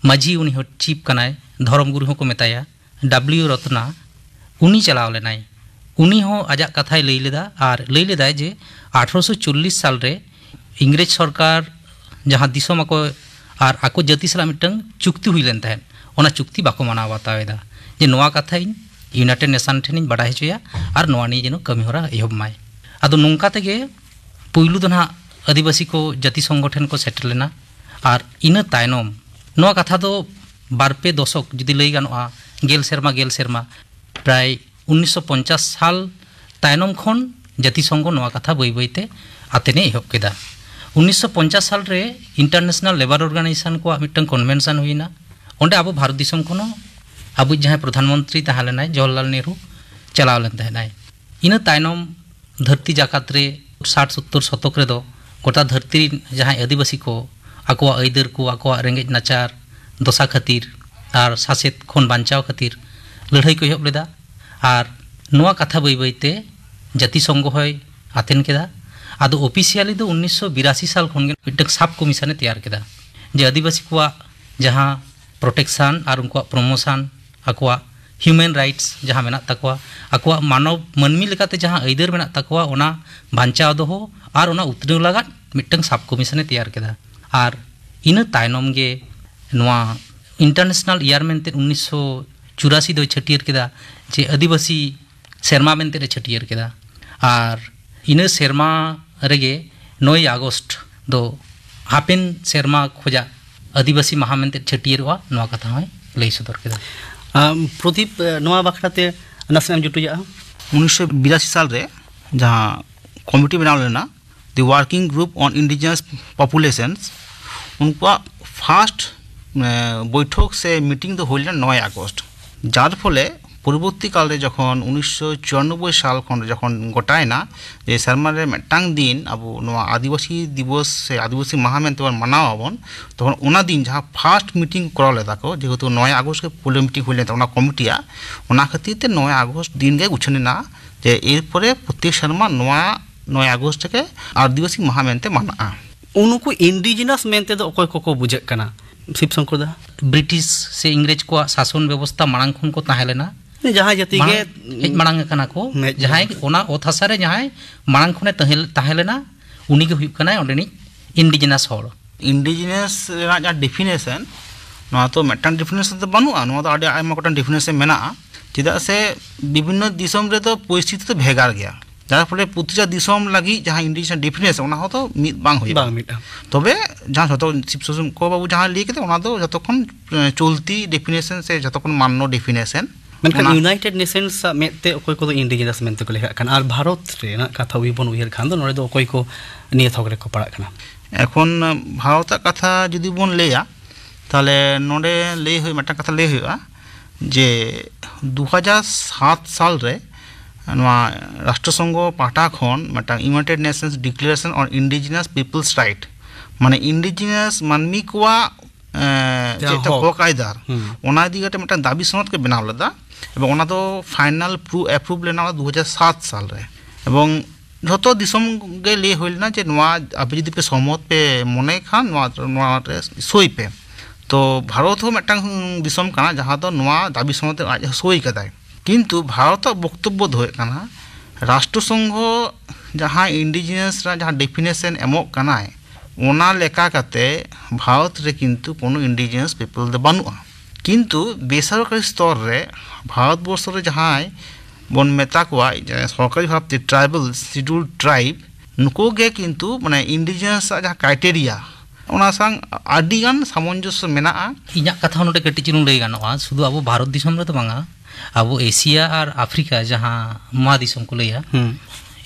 ᱢᱟᱹᱡᱷᱤ, ᱩᱱᱤ ᱦᱚᱸ ᱪᱤᱯ ᱠᱟᱱᱟᱭ, ᱫᱷᱚᱨᱚᱢ ᱜᱩᱨᱩ ᱦᱚᱸᱠᱚ ᱢᱮᱛᱟᱭᱟ, ᱰᱟᱵᱽᱞᱤᱭᱩ ᱨᱚᱛᱱᱟ, ᱩᱱᱤ ᱪᱟᱞᱟᱣ ᱞᱮᱱᱟᱭ᱾ ᱩᱱᱤ ᱦᱚᱸ ᱟᱡᱟᱜ ᱠᱟᱛᱷᱟᱭ ᱞᱟᱹᱭ ᱞᱮᱫᱟ ᱟᱨ ᱞᱟᱹᱭ ᱞᱮᱫᱟᱭ ᱡᱮ ᱟᱴᱷᱨᱚᱥᱚ ᱪᱚᱞᱞᱤᱥ ᱥᱟᱞ ᱨᱮ ᱤᱝᱨᱮᱡᱽ ᱥᱚᱨᱠᱟᱨ ᱡᱟᱦᱟᱸ ᱫᱤᱥᱚᱢ ᱟᱠᱚ ᱟᱨ ᱟᱠᱚ ᱡᱟᱹᱛᱤ ᱥᱟᱞᱟᱜ ᱢᱤᱫᱴᱟᱝ ᱪᱩᱠᱛᱤ ᱦᱩᱭ ᱞᱮᱱ ᱛᱟᱦᱮᱸᱫ, ᱚᱱᱟ ᱪᱩᱠᱛᱤ ᱵᱟᱠᱚ ᱢᱟᱱᱟᱣ ᱵᱟᱛᱟᱣ ᱮᱫᱟ, ᱡᱮ ᱱᱚᱣᱟ ᱠᱟᱛᱷᱟ ᱤᱧ ᱤᱭᱩᱱᱟᱭᱴᱮᱰ ᱱᱮᱥᱚᱱ ᱴᱷᱮᱱᱤᱧ ᱵᱟᱰᱟᱭ ᱦᱚᱪᱚᱭᱟ ᱟᱨ ᱱᱚᱣᱟ ᱱᱤᱭᱮ ᱡᱮᱱᱚ ᱠᱟᱹᱢᱤ ᱦᱚᱨᱟ ᱮᱦᱚᱵ ᱢᱟᱭ᱾ ᱟᱫᱚ ᱱᱚᱝᱠᱟ ᱛᱮᱜᱮ ᱯᱩᱭᱞᱩ ᱫᱚ ᱱᱟᱦᱟᱜ ᱟᱹᱫᱤᱵᱟᱹᱥᱤ ᱠᱚ ᱡᱟᱹᱛᱤ ᱥᱚᱝᱜᱚᱴᱷᱚᱱ ᱠᱚ ᱥᱮᱴᱮᱨ ᱞᱮᱱᱟ᱾ ᱟᱨ ᱤᱱᱟᱹ ᱛᱟᱭᱱᱚᱢ ᱱᱚᱣᱟ ᱠᱟᱛᱷᱟ ᱫᱚ ᱵᱟᱨ ᱯᱮ ᱫᱚᱥᱚᱠ ᱡᱩᱫᱤ ᱞᱟᱹᱭ ᱜᱟᱱᱚᱜᱼᱟ, ᱜᱮᱞ ᱥᱮᱨᱢᱟ, ᱜᱮᱞ ᱥᱮᱨᱢᱟ, ᱯᱨᱟᱭ ᱩᱱᱤᱥᱥᱚ ᱯᱚᱧᱪᱟᱥ ᱥᱟᱞ ᱛᱟᱭᱱᱚᱢ ᱠᱷᱚᱱ ᱡᱟᱹᱛᱤ ᱥᱚᱝᱜᱷᱚ ᱱᱚᱣᱟ ᱠᱟᱛᱷᱟ ᱵᱟᱹᱭ ᱵᱟᱹᱭᱛᱮ ᱟᱛᱮᱱᱮ ᱮᱦᱚᱵ ᱠᱮᱫᱟ᱾ ᱩᱱᱤᱥᱥᱚ ᱯᱚᱧᱪᱟᱥ ᱥᱟᱞ ᱨᱮ ᱤᱱᱴᱟᱨᱱᱮᱥᱱᱟᱞ ᱞᱮᱵᱟᱨ ᱚᱨᱜᱟᱱᱟᱭᱡᱮᱥᱚᱱ ᱠᱚᱣᱟᱜ ᱢᱤᱫᱴᱟᱝ ᱠᱚᱱᱵᱷᱮᱱᱥᱚᱱ ᱦᱩᱭᱱᱟ᱾ ᱚᱸᱰᱮ ᱟᱵᱚ ᱵᱷᱟᱨᱚᱛ ᱫᱤᱥᱚᱢ ᱠᱷᱚᱱ ᱦᱚᱸ ᱟᱵᱚᱭᱤᱡ ᱡᱟᱦᱟᱸᱭ ᱯᱨᱚᱫᱷᱟᱱ ᱢᱚᱱᱛᱨᱤ ᱛᱟᱦᱮᱸ ᱞᱮᱱᱟᱭ, ᱡᱚᱣᱟᱦᱚᱨᱞᱟᱞ ᱱᱮᱦᱨᱩ, ᱪᱟᱞᱟᱣ ᱞᱮᱱ ᱛᱟᱦᱮᱸᱱᱟᱭ᱾ ᱤᱱᱟᱹ ᱛᱟᱭᱱᱚᱢ ᱫᱷᱟᱹᱨᱛᱤ ᱡᱟᱠᱟᱛ ᱨᱮ ᱥᱟᱴ ᱥᱳᱛᱛᱳᱨ ᱥᱚᱛᱚᱠ ᱨᱮᱫᱚ ᱜᱚᱴᱟ ᱫᱷᱟᱹᱨᱛᱤ ᱨᱤᱱ ᱡᱟᱦᱟᱸᱭ ᱟᱹᱫᱤᱵᱟᱹᱥᱤ ᱠᱚ ᱟᱠᱚᱣᱟᱜ ᱟᱹᱭᱫᱟᱹᱨ ᱠᱚ, ᱟᱠᱚᱣᱟᱜ ᱨᱮᱸᱜᱮᱡ ᱱᱟᱪᱟᱨ ᱫᱚᱥᱟ ᱠᱷᱟᱹᱛᱤᱨ ᱟᱨ ᱥᱟᱥᱮᱛ ᱠᱷᱚᱱ ᱵᱟᱧᱪᱟᱣ ᱠᱷᱟᱹᱛᱤᱨ ᱞᱟᱹᱲᱦᱟᱹᱭ ᱠᱚ ᱮᱦᱚᱵ ᱞᱮᱫᱟ᱾ ᱟᱨ ᱱᱚᱣᱟ ᱠᱟᱛᱷᱟ ᱵᱟᱹᱭ ᱵᱟᱹᱭᱛᱮ ᱡᱟᱹᱛᱤ ᱥᱚᱝᱜᱷᱚ ᱦᱚᱸᱭ ᱟᱛᱮᱱ ᱠᱮᱫᱟ᱾ ᱟᱫᱚ ᱚᱯᱷᱤᱥᱤᱭᱟᱞᱤ ᱫᱚ ᱩᱱᱤᱥᱥᱚ ᱵᱤᱨᱟᱥᱤ ᱥᱟᱞ ᱠᱷᱚᱱ ᱜᱮ ᱢᱤᱫᱴᱟᱝ ᱥᱟᱵ ᱠᱚᱢᱤᱥᱚᱱᱮ ᱛᱮᱭᱟᱨ ᱠᱮᱫᱟ, ᱡᱮ ᱟᱹᱫᱤᱵᱟᱹᱥᱤ ᱠᱚᱣᱟᱜ ᱡᱟᱦᱟᱸ ᱯᱨᱚᱴᱮᱠᱥᱚᱱ ᱟᱨ ᱩᱱᱠᱩᱣᱟᱜ ᱯᱨᱚᱢᱳᱥᱚᱱ, ᱟᱠᱚᱣᱟᱜ ᱦᱤᱭᱩᱢᱮᱱ ᱨᱟᱭᱤᱴᱥ ᱡᱟᱦᱟᱸ ᱢᱮᱱᱟᱜ ᱛᱟᱠᱚᱣᱟ, ᱟᱠᱚᱣᱟᱜ ᱢᱟᱱᱚᱵ, ᱢᱟᱹᱱᱢᱤ ᱞᱮᱠᱟᱛᱮ ᱡᱟᱦᱟᱸ ᱟᱹᱭᱫᱟᱹᱨ ᱢᱮᱱᱟᱜ ᱛᱟᱠᱚᱣᱟ, ᱚᱱᱟ ᱵᱟᱧᱪᱟᱣ ᱫᱚᱦᱚ ᱟᱨ ᱚᱱᱟ ᱩᱛᱱᱟᱹᱣ ᱞᱟᱜᱟᱫ ᱢᱤᱫᱴᱟᱝ ᱥᱟᱵ ᱠᱚᱢᱤᱥᱚᱱᱮ ᱛᱮᱭᱟᱨ ᱠᱮᱫᱟ᱾ ᱟᱨ ᱤᱱᱟᱹ ᱛᱟᱭᱱᱚᱢ ᱜᱮ ᱱᱚᱣᱟ ᱤᱱᱴᱟᱨᱱᱮᱥᱱᱟᱞ ᱤᱭᱟᱨ ᱢᱮᱱᱛᱮ ᱩᱱᱤᱥᱥᱚ ᱪᱩᱨᱟᱥᱤ ᱫᱚᱭ ᱪᱷᱟᱹᱴᱭᱟᱹᱨ ᱠᱮᱫᱟ, ᱡᱮ ᱟᱹᱫᱤᱵᱟᱹᱥᱤ ᱥᱮᱨᱢᱟ ᱢᱮᱱᱛᱮ ᱮ ᱪᱷᱟᱹᱴᱭᱟᱹᱨ ᱠᱮᱫᱟ᱾ ᱟᱨ ᱤᱱᱟᱹ ᱥᱮᱨᱢᱟ ᱨᱮᱜᱮ ᱱᱚᱭ ᱟᱜᱚᱥᱴ ᱫᱚ ᱦᱟᱯᱮᱱ ᱥᱮᱨᱢᱟ ᱠᱷᱚᱡᱟᱜ ᱟᱹᱫᱤᱵᱟᱹᱥᱤ ᱢᱟᱦᱟ ᱢᱮᱱᱛᱮ ᱪᱷᱟᱹᱴᱭᱟᱹᱨᱚᱜᱼᱟ, ᱱᱚᱣᱟ ᱠᱟᱛᱷᱟ ᱦᱚᱸᱭ ᱞᱟᱹᱭ ᱥᱚᱫᱚᱨ ᱠᱮᱫᱟ᱾ ᱟᱢ, ᱯᱨᱚᱫᱤᱯ, ᱱᱚᱣᱟ ᱵᱟᱠᱷᱨᱟ ᱛᱮ ᱱᱟᱥᱮᱱᱟᱜ ᱮᱢ ᱡᱩᱴᱩᱡᱟᱜᱼᱟ? ᱩᱱᱤᱥᱥᱚ ᱵᱤᱨᱟᱥᱤ ᱥᱟᱞ ᱨᱮ ᱡᱟᱦᱟᱸ ᱠᱚᱢᱤᱴᱤ ᱵᱮᱱᱟᱣ ᱞᱮᱱᱟ, the Working Group on Indigenous Populations, ᱩᱱᱠᱩᱣᱟᱜ ᱯᱷᱟᱥᱴ ᱵᱳᱭᱴᱷᱚᱠ ᱥᱮ ᱢᱤᱴᱤᱝ ᱫᱚ ᱦᱩᱭ ᱞᱮᱱᱟ ᱱᱚᱭ ᱟᱜᱚᱥᱴ᱾ ᱡᱟᱨ ᱯᱷᱚᱞᱮ ᱯᱚᱨᱚᱵᱚᱨᱛᱤ ᱠᱟᱞ ᱨᱮ ᱡᱚᱠᱷᱚᱱ ᱩᱱᱤᱥᱥᱚ ᱪᱩᱨᱟᱱᱚᱵᱵᱳᱭ ᱥᱟᱞ ᱠᱷᱚᱱ ᱡᱚᱠᱷᱚᱱ ᱜᱚᱴᱟᱭᱮᱱᱟ ᱡᱮ ᱥᱮᱨᱢᱟ ᱨᱮ ᱢᱤᱫᱴᱟᱝ ᱫᱤᱱ ᱟᱵᱚ ᱱᱚᱣᱟ ᱟᱹᱫᱤᱵᱟᱹᱥᱤ ᱫᱤᱵᱚᱥ ᱥᱮ ᱟᱹᱫᱤᱵᱟᱹᱥᱤ ᱢᱟᱦᱟ ᱢᱮᱱᱛᱮ ᱵᱚᱱ ᱢᱟᱱᱟᱣ ᱟᱵᱚᱱ, ᱛᱚᱠᱷᱚᱱ ᱚᱱᱟ ᱫᱤᱱ ᱡᱟᱦᱟᱸ ᱯᱷᱟᱥᱴ ᱢᱤᱴᱤᱝ ᱠᱚᱨᱟᱣ ᱞᱮᱫᱟ ᱠᱚ, ᱡᱮᱦᱮᱛᱩ ᱱᱚᱭ ᱟᱜᱚᱥᱴ ᱜᱮ ᱯᱳᱭᱞᱳ ᱢᱤᱴᱤᱝ ᱦᱩᱭ ᱞᱮᱱ ᱛᱟᱵᱚᱱᱟ ᱠᱚᱢᱤᱴᱤᱭᱟᱜ, ᱚᱱᱟ ᱠᱷᱟᱹᱛᱤᱨ ᱛᱮ ᱱᱚᱭ ᱟᱜᱚᱥᱴ ᱫᱤᱱ ᱜᱮ ᱩᱪᱷᱟᱹᱱ ᱮᱱᱟ ᱡᱮ ᱮᱨᱯᱚᱨᱮ ᱯᱨᱚᱛᱮᱠ ᱥᱮᱨᱢᱟ ᱱᱚᱣᱟ ᱱᱚᱭ ᱟᱜᱚᱥᱴ ᱨᱮᱜᱮ ᱟᱹᱫᱤᱵᱟᱹᱥᱤ ᱢᱟᱦᱟ ᱢᱮᱱᱛᱮ ᱢᱟᱱᱟᱜᱼᱟ᱾ ᱩᱱᱠᱩ ᱤᱱᱰᱤᱡᱤᱱᱟᱥ ᱢᱮᱱᱛᱮ ᱫᱚ ᱚᱠᱚᱭ ᱠᱚᱠᱚ ᱵᱩᱡᱷᱟᱹᱜ ᱠᱟᱱᱟ, ᱥᱤᱵ ᱥᱚᱝᱠᱚᱨ ᱫᱟ? ᱵᱨᱤᱴᱤᱥ ᱥᱮ ᱤᱝᱨᱮᱡᱽ ᱠᱚᱣᱟᱜ ᱥᱟᱥᱚᱱ ᱵᱮᱵᱚᱥᱛᱷᱟ ᱢᱟᱲᱟᱝ ᱠᱷᱚᱱ ᱠᱚ ᱛᱟᱦᱮᱸ ᱞᱮᱱᱟ᱾ ᱡᱟᱦᱟᱸ ᱡᱟᱹᱛᱤ ᱜᱮ ᱢᱟᱲᱟᱝ ᱦᱮᱡ ᱢᱟᱲᱟᱝ ᱟᱠᱟᱱᱟ ᱠᱚ, ᱦᱮᱡ ᱡᱟᱦᱟᱸᱭ ᱚᱱᱟ ᱚᱛ ᱦᱟᱥᱟ ᱨᱮ ᱡᱟᱦᱟᱸᱭ ᱢᱟᱲᱟᱝ ᱠᱷᱚᱱᱮ ᱛᱟᱦᱮᱸ ᱛᱟᱦᱮᱸ ᱞᱮᱱᱟ, ᱩᱱᱤ ᱜᱮ ᱦᱩᱭᱩᱜ ᱠᱟᱱᱟᱭ ᱚᱸᱰᱮᱱᱤᱡ ᱤᱱᱰᱤᱡᱤᱱᱟᱥ ᱦᱚᱲ᱾ ᱤᱱᱰᱤᱡᱤᱱᱟᱥ ᱨᱮᱱᱟᱜ ᱡᱟᱦᱟᱸ ᱰᱮᱯᱷᱤᱱᱮᱥᱚᱱ, ᱱᱚᱣᱟ ᱛᱚ ᱢᱤᱫᱴᱟᱝ ᱰᱮᱯᱷᱤᱱᱮᱥᱚᱱ ᱫᱚ ᱵᱟᱹᱱᱩᱜᱼᱟ, ᱱᱚᱣᱟ ᱫᱚ ᱟᱹᱰᱤ ᱟᱭᱢᱟ ᱜᱚᱴᱟᱝ ᱰᱮᱯᱷᱤᱱᱮᱥᱚᱱ ᱢᱮᱱᱟᱜᱼᱟ᱾ ᱪᱮᱫᱟᱜ ᱥᱮ ᱵᱤᱵᱷᱤᱱᱱᱚ ᱫᱤᱥᱚᱢ ᱨᱮᱫᱚ ᱯᱚᱨᱤᱥᱛᱷᱤᱛᱤ ᱫᱚ ᱵᱷᱮᱜᱟᱨ ᱜᱮᱭᱟ, ᱡᱟᱨ ᱯᱷᱚᱞᱮ ᱯᱨᱚᱛᱤᱴᱟ ᱫᱤᱥᱚᱢ ᱞᱟᱹᱜᱤᱫ ᱡᱟᱦᱟᱸ ᱤᱱᱰᱤᱡᱤᱱᱟᱥ ᱰᱮᱯᱷᱤᱱᱮᱥᱚᱱ, ᱚᱱᱟ ᱦᱚᱸᱛᱚ ᱢᱤᱫ ᱵᱟᱝ ᱦᱩᱭᱩᱜᱼᱟ᱾ ᱵᱟᱝ ᱢᱤᱫᱼᱟ᱾ ᱛᱚᱵᱮ ᱡᱟᱦᱟᱸ ᱡᱷᱚᱛᱚ ᱥᱤᱵ ᱥᱚᱝᱠᱚᱨ ᱵᱟᱵᱩ ᱡᱟᱦᱟᱸ ᱞᱟᱹᱭ ᱠᱮᱫᱟ, ᱚᱱᱟ ᱫᱚ ᱡᱷᱚᱛᱚ ᱠᱷᱚᱱ ᱪᱚᱞᱛᱤ ᱰᱮᱯᱷᱤᱱᱮᱥᱚᱱ ᱥᱮ ᱡᱷᱚᱛᱚ ᱠᱷᱚᱱ ᱢᱟᱱᱱᱚ ᱰᱮᱯᱷᱤᱱᱮᱥᱚᱱ᱾ ᱢᱮᱱᱠᱷᱟᱱ ᱚᱱᱟ ᱤᱭᱩᱱᱟᱭᱴᱮᱰ ᱱᱮᱥᱚᱱᱥ ᱟᱜ ᱢᱮᱫ ᱛᱮ ᱚᱠᱚᱭ ᱠᱚᱫᱚ ᱤᱱᱰᱤᱡᱤᱱᱟᱥ ᱢᱮᱱᱛᱮ ᱠᱚ ᱞᱮᱠᱷᱟᱜ ᱠᱟᱱᱟ, ᱟᱨ ᱵᱷᱟᱨᱚᱛ ᱨᱮᱱᱟᱜ ᱠᱟᱛᱷᱟ ᱩᱭᱦᱟᱹᱨ ᱵᱚᱱ ᱩᱭᱦᱟᱹᱨ ᱠᱷᱟᱱ ᱫᱚ ᱱᱚᱰᱮ ᱫᱚ ᱚᱠᱚᱭ ᱠᱚ ᱱᱤᱭᱟᱹ ᱛᱷᱚᱠ ᱨᱮᱠᱚ ᱯᱟᱲᱟᱜ ᱠᱟᱱᱟ? ᱮᱠᱷᱚᱱ ᱵᱷᱟᱨᱚᱛᱟᱜ ᱠᱟᱛᱷᱟ ᱡᱩᱫᱤ ᱵᱚᱱ ᱞᱟᱹᱭᱟ, ᱛᱟᱦᱚᱞᱮ ᱱᱚᱰᱮ ᱞᱟᱹᱭ ᱦᱩᱭᱩᱜ, ᱢᱤᱫᱴᱟᱝ ᱠᱟᱛᱷᱟ ᱞᱟᱹᱭ ᱦᱩᱭᱩᱜᱼᱟ ᱡᱮ ᱫᱩ ᱦᱟᱡᱟᱨ ᱥᱟᱛ ᱥᱟᱞ ᱨᱮ ᱱᱚᱣᱟ ᱨᱟᱥᱴᱨᱚ ᱥᱚᱝᱜᱷᱚ ᱯᱟᱦᱴᱟ ᱠᱷᱚᱱ ᱢᱤᱫᱴᱟᱝ United Nations Declaration on Indigenous People's Right, ᱢᱟᱱᱮ ᱤᱱᱰᱤᱡᱤᱱᱟᱥ ᱢᱟᱹᱱᱢᱤ ᱠᱚᱣᱟᱜ ᱮᱸ, ᱡᱟᱦᱟᱸ ᱪᱮᱫ ᱪᱚ ᱦᱚᱠ᱾ ᱦᱚᱠ ᱟᱭᱫᱟᱨ, ᱦᱩᱸ᱾ ᱚᱱᱟ ᱤᱫᱤ ᱠᱟᱛᱮ ᱢᱤᱫᱴᱟᱝ ᱫᱟᱹᱵᱤ ᱥᱚᱱᱚᱫ ᱠᱚ ᱵᱮᱱᱟᱣ ᱞᱮᱫᱟ ᱮᱵᱚᱝ ᱚᱱᱟ ᱫᱚ ᱯᱷᱟᱭᱱᱟᱞ ᱯᱨᱩ ᱮᱯᱨᱩᱵᱷ ᱞᱮᱱᱟ ᱚᱱᱟ ᱫᱩ ᱦᱟᱡᱟᱨ ᱥᱟᱛ ᱥᱟᱞ ᱨᱮ᱾ ᱮᱵᱚᱝ ᱡᱷᱚᱛᱚ ᱫᱤᱥᱚᱢ ᱜᱮ ᱞᱟᱹᱭ ᱦᱩᱭ ᱞᱮᱱᱟ ᱡᱮ ᱱᱚᱣᱟ ᱟᱯᱮ ᱡᱩᱫᱤ ᱯᱮ ᱥᱚᱦᱚᱢᱚᱛ ᱯᱮ ᱢᱚᱱᱮ ᱠᱷᱟᱱ ᱱᱚᱣᱟ, ᱱᱚᱣᱟ ᱨᱮ ᱥᱳᱭ ᱯᱮ᱾ ᱛᱚ ᱵᱷᱟᱨᱚᱛ ᱦᱚᱸ ᱢᱤᱫᱴᱟᱝ ᱫᱤᱥᱚᱢ ᱠᱟᱱᱟ ᱡᱟᱦᱟᱸ ᱫᱚ ᱱᱚᱣᱟ ᱫᱟᱹᱵᱤ ᱥᱚᱱᱚᱫ ᱨᱮ ᱟᱡ ᱦᱚᱸ ᱥᱳᱭ ᱠᱟᱫᱟᱭ, ᱠᱤᱱᱛᱩ ᱵᱷᱟᱨᱚᱛᱟᱜ ᱵᱚᱠᱛᱚᱵᱵᱚ ᱫᱚ ᱦᱩᱭᱩᱜ ᱠᱟᱱᱟ ᱨᱟᱥᱴᱨᱚ ᱥᱚᱝᱜᱷᱚ ᱡᱟᱦᱟᱸ ᱤᱱᱰᱤᱡᱤᱱᱟᱥ ᱨᱮᱱᱟᱜ ᱡᱟᱦᱟᱸ ᱰᱮᱯᱷᱤᱱᱮᱥᱚᱱ ᱮᱢᱚᱜ ᱠᱟᱱᱟᱭ, ᱚᱱᱟ ᱞᱮᱠᱟ ᱠᱟᱛᱮ ᱵᱷᱟᱨᱚᱛ ᱨᱮ ᱠᱤᱱᱛᱩ ᱠᱳᱱᱳ ᱤᱱᱰᱤᱡᱤᱱᱟᱥ ᱯᱤᱯᱚᱞ ᱫᱚ ᱵᱟᱹᱱᱩᱜᱼᱟ᱾ ᱠᱤᱱᱛᱩ ᱵᱮᱥᱚᱨᱠᱟᱨᱤ ᱥᱛᱚᱨ ᱨᱮ ᱵᱷᱟᱨᱚᱛ ᱵᱚᱨᱥᱚ ᱨᱮ ᱡᱟᱦᱟᱸᱭ ᱵᱚᱱ ᱢᱮᱛᱟ ᱠᱚᱣᱟ ᱡᱮ ᱥᱚᱨᱠᱟᱨᱤ ᱵᱷᱟᱵᱛᱮ ᱴᱨᱟᱭᱵᱟᱞ, ᱥᱤᱰᱩᱞ ᱴᱨᱟᱭᱤᱵ, ᱱᱩᱠᱩ ᱜᱮ ᱠᱤᱱᱛᱩ ᱢᱟᱱᱮ ᱤᱱᱰᱤᱡᱤᱱᱟᱥ ᱟᱜ ᱡᱟᱦᱟᱸ ᱠᱨᱟᱭᱴᱮᱨᱤᱭᱟ, ᱚᱱᱟ ᱥᱟᱶ ᱟᱹᱰᱤ ᱜᱟᱱ ᱥᱟᱢᱚᱧᱡᱚᱥᱥᱚ ᱢᱮᱱᱟᱜᱼᱟ᱾ ᱤᱧᱟᱹᱜ ᱠᱟᱛᱷᱟ ᱦᱚᱸ ᱱᱚᱰᱮ ᱠᱟᱹᱴᱤᱡ ᱪᱩᱞᱩᱝ ᱞᱟᱹᱭ ᱜᱟᱱᱚᱜᱼᱟ, ᱥᱩᱫᱷᱩ ᱟᱵᱚ ᱵᱷᱟᱨᱚᱛ ᱫᱤᱥᱚᱢ ᱨᱮᱫᱚ ᱵᱟᱝᱟ, ᱟᱵᱚ ᱮᱥᱤᱭᱟ ᱟᱨ ᱟᱯᱷᱨᱤᱠᱟ ᱡᱟᱦᱟᱸ ᱢᱚᱦᱟᱫᱤᱥᱚᱢ ᱠᱚ ᱞᱟᱹᱭᱟ, ᱦᱩᱸ᱾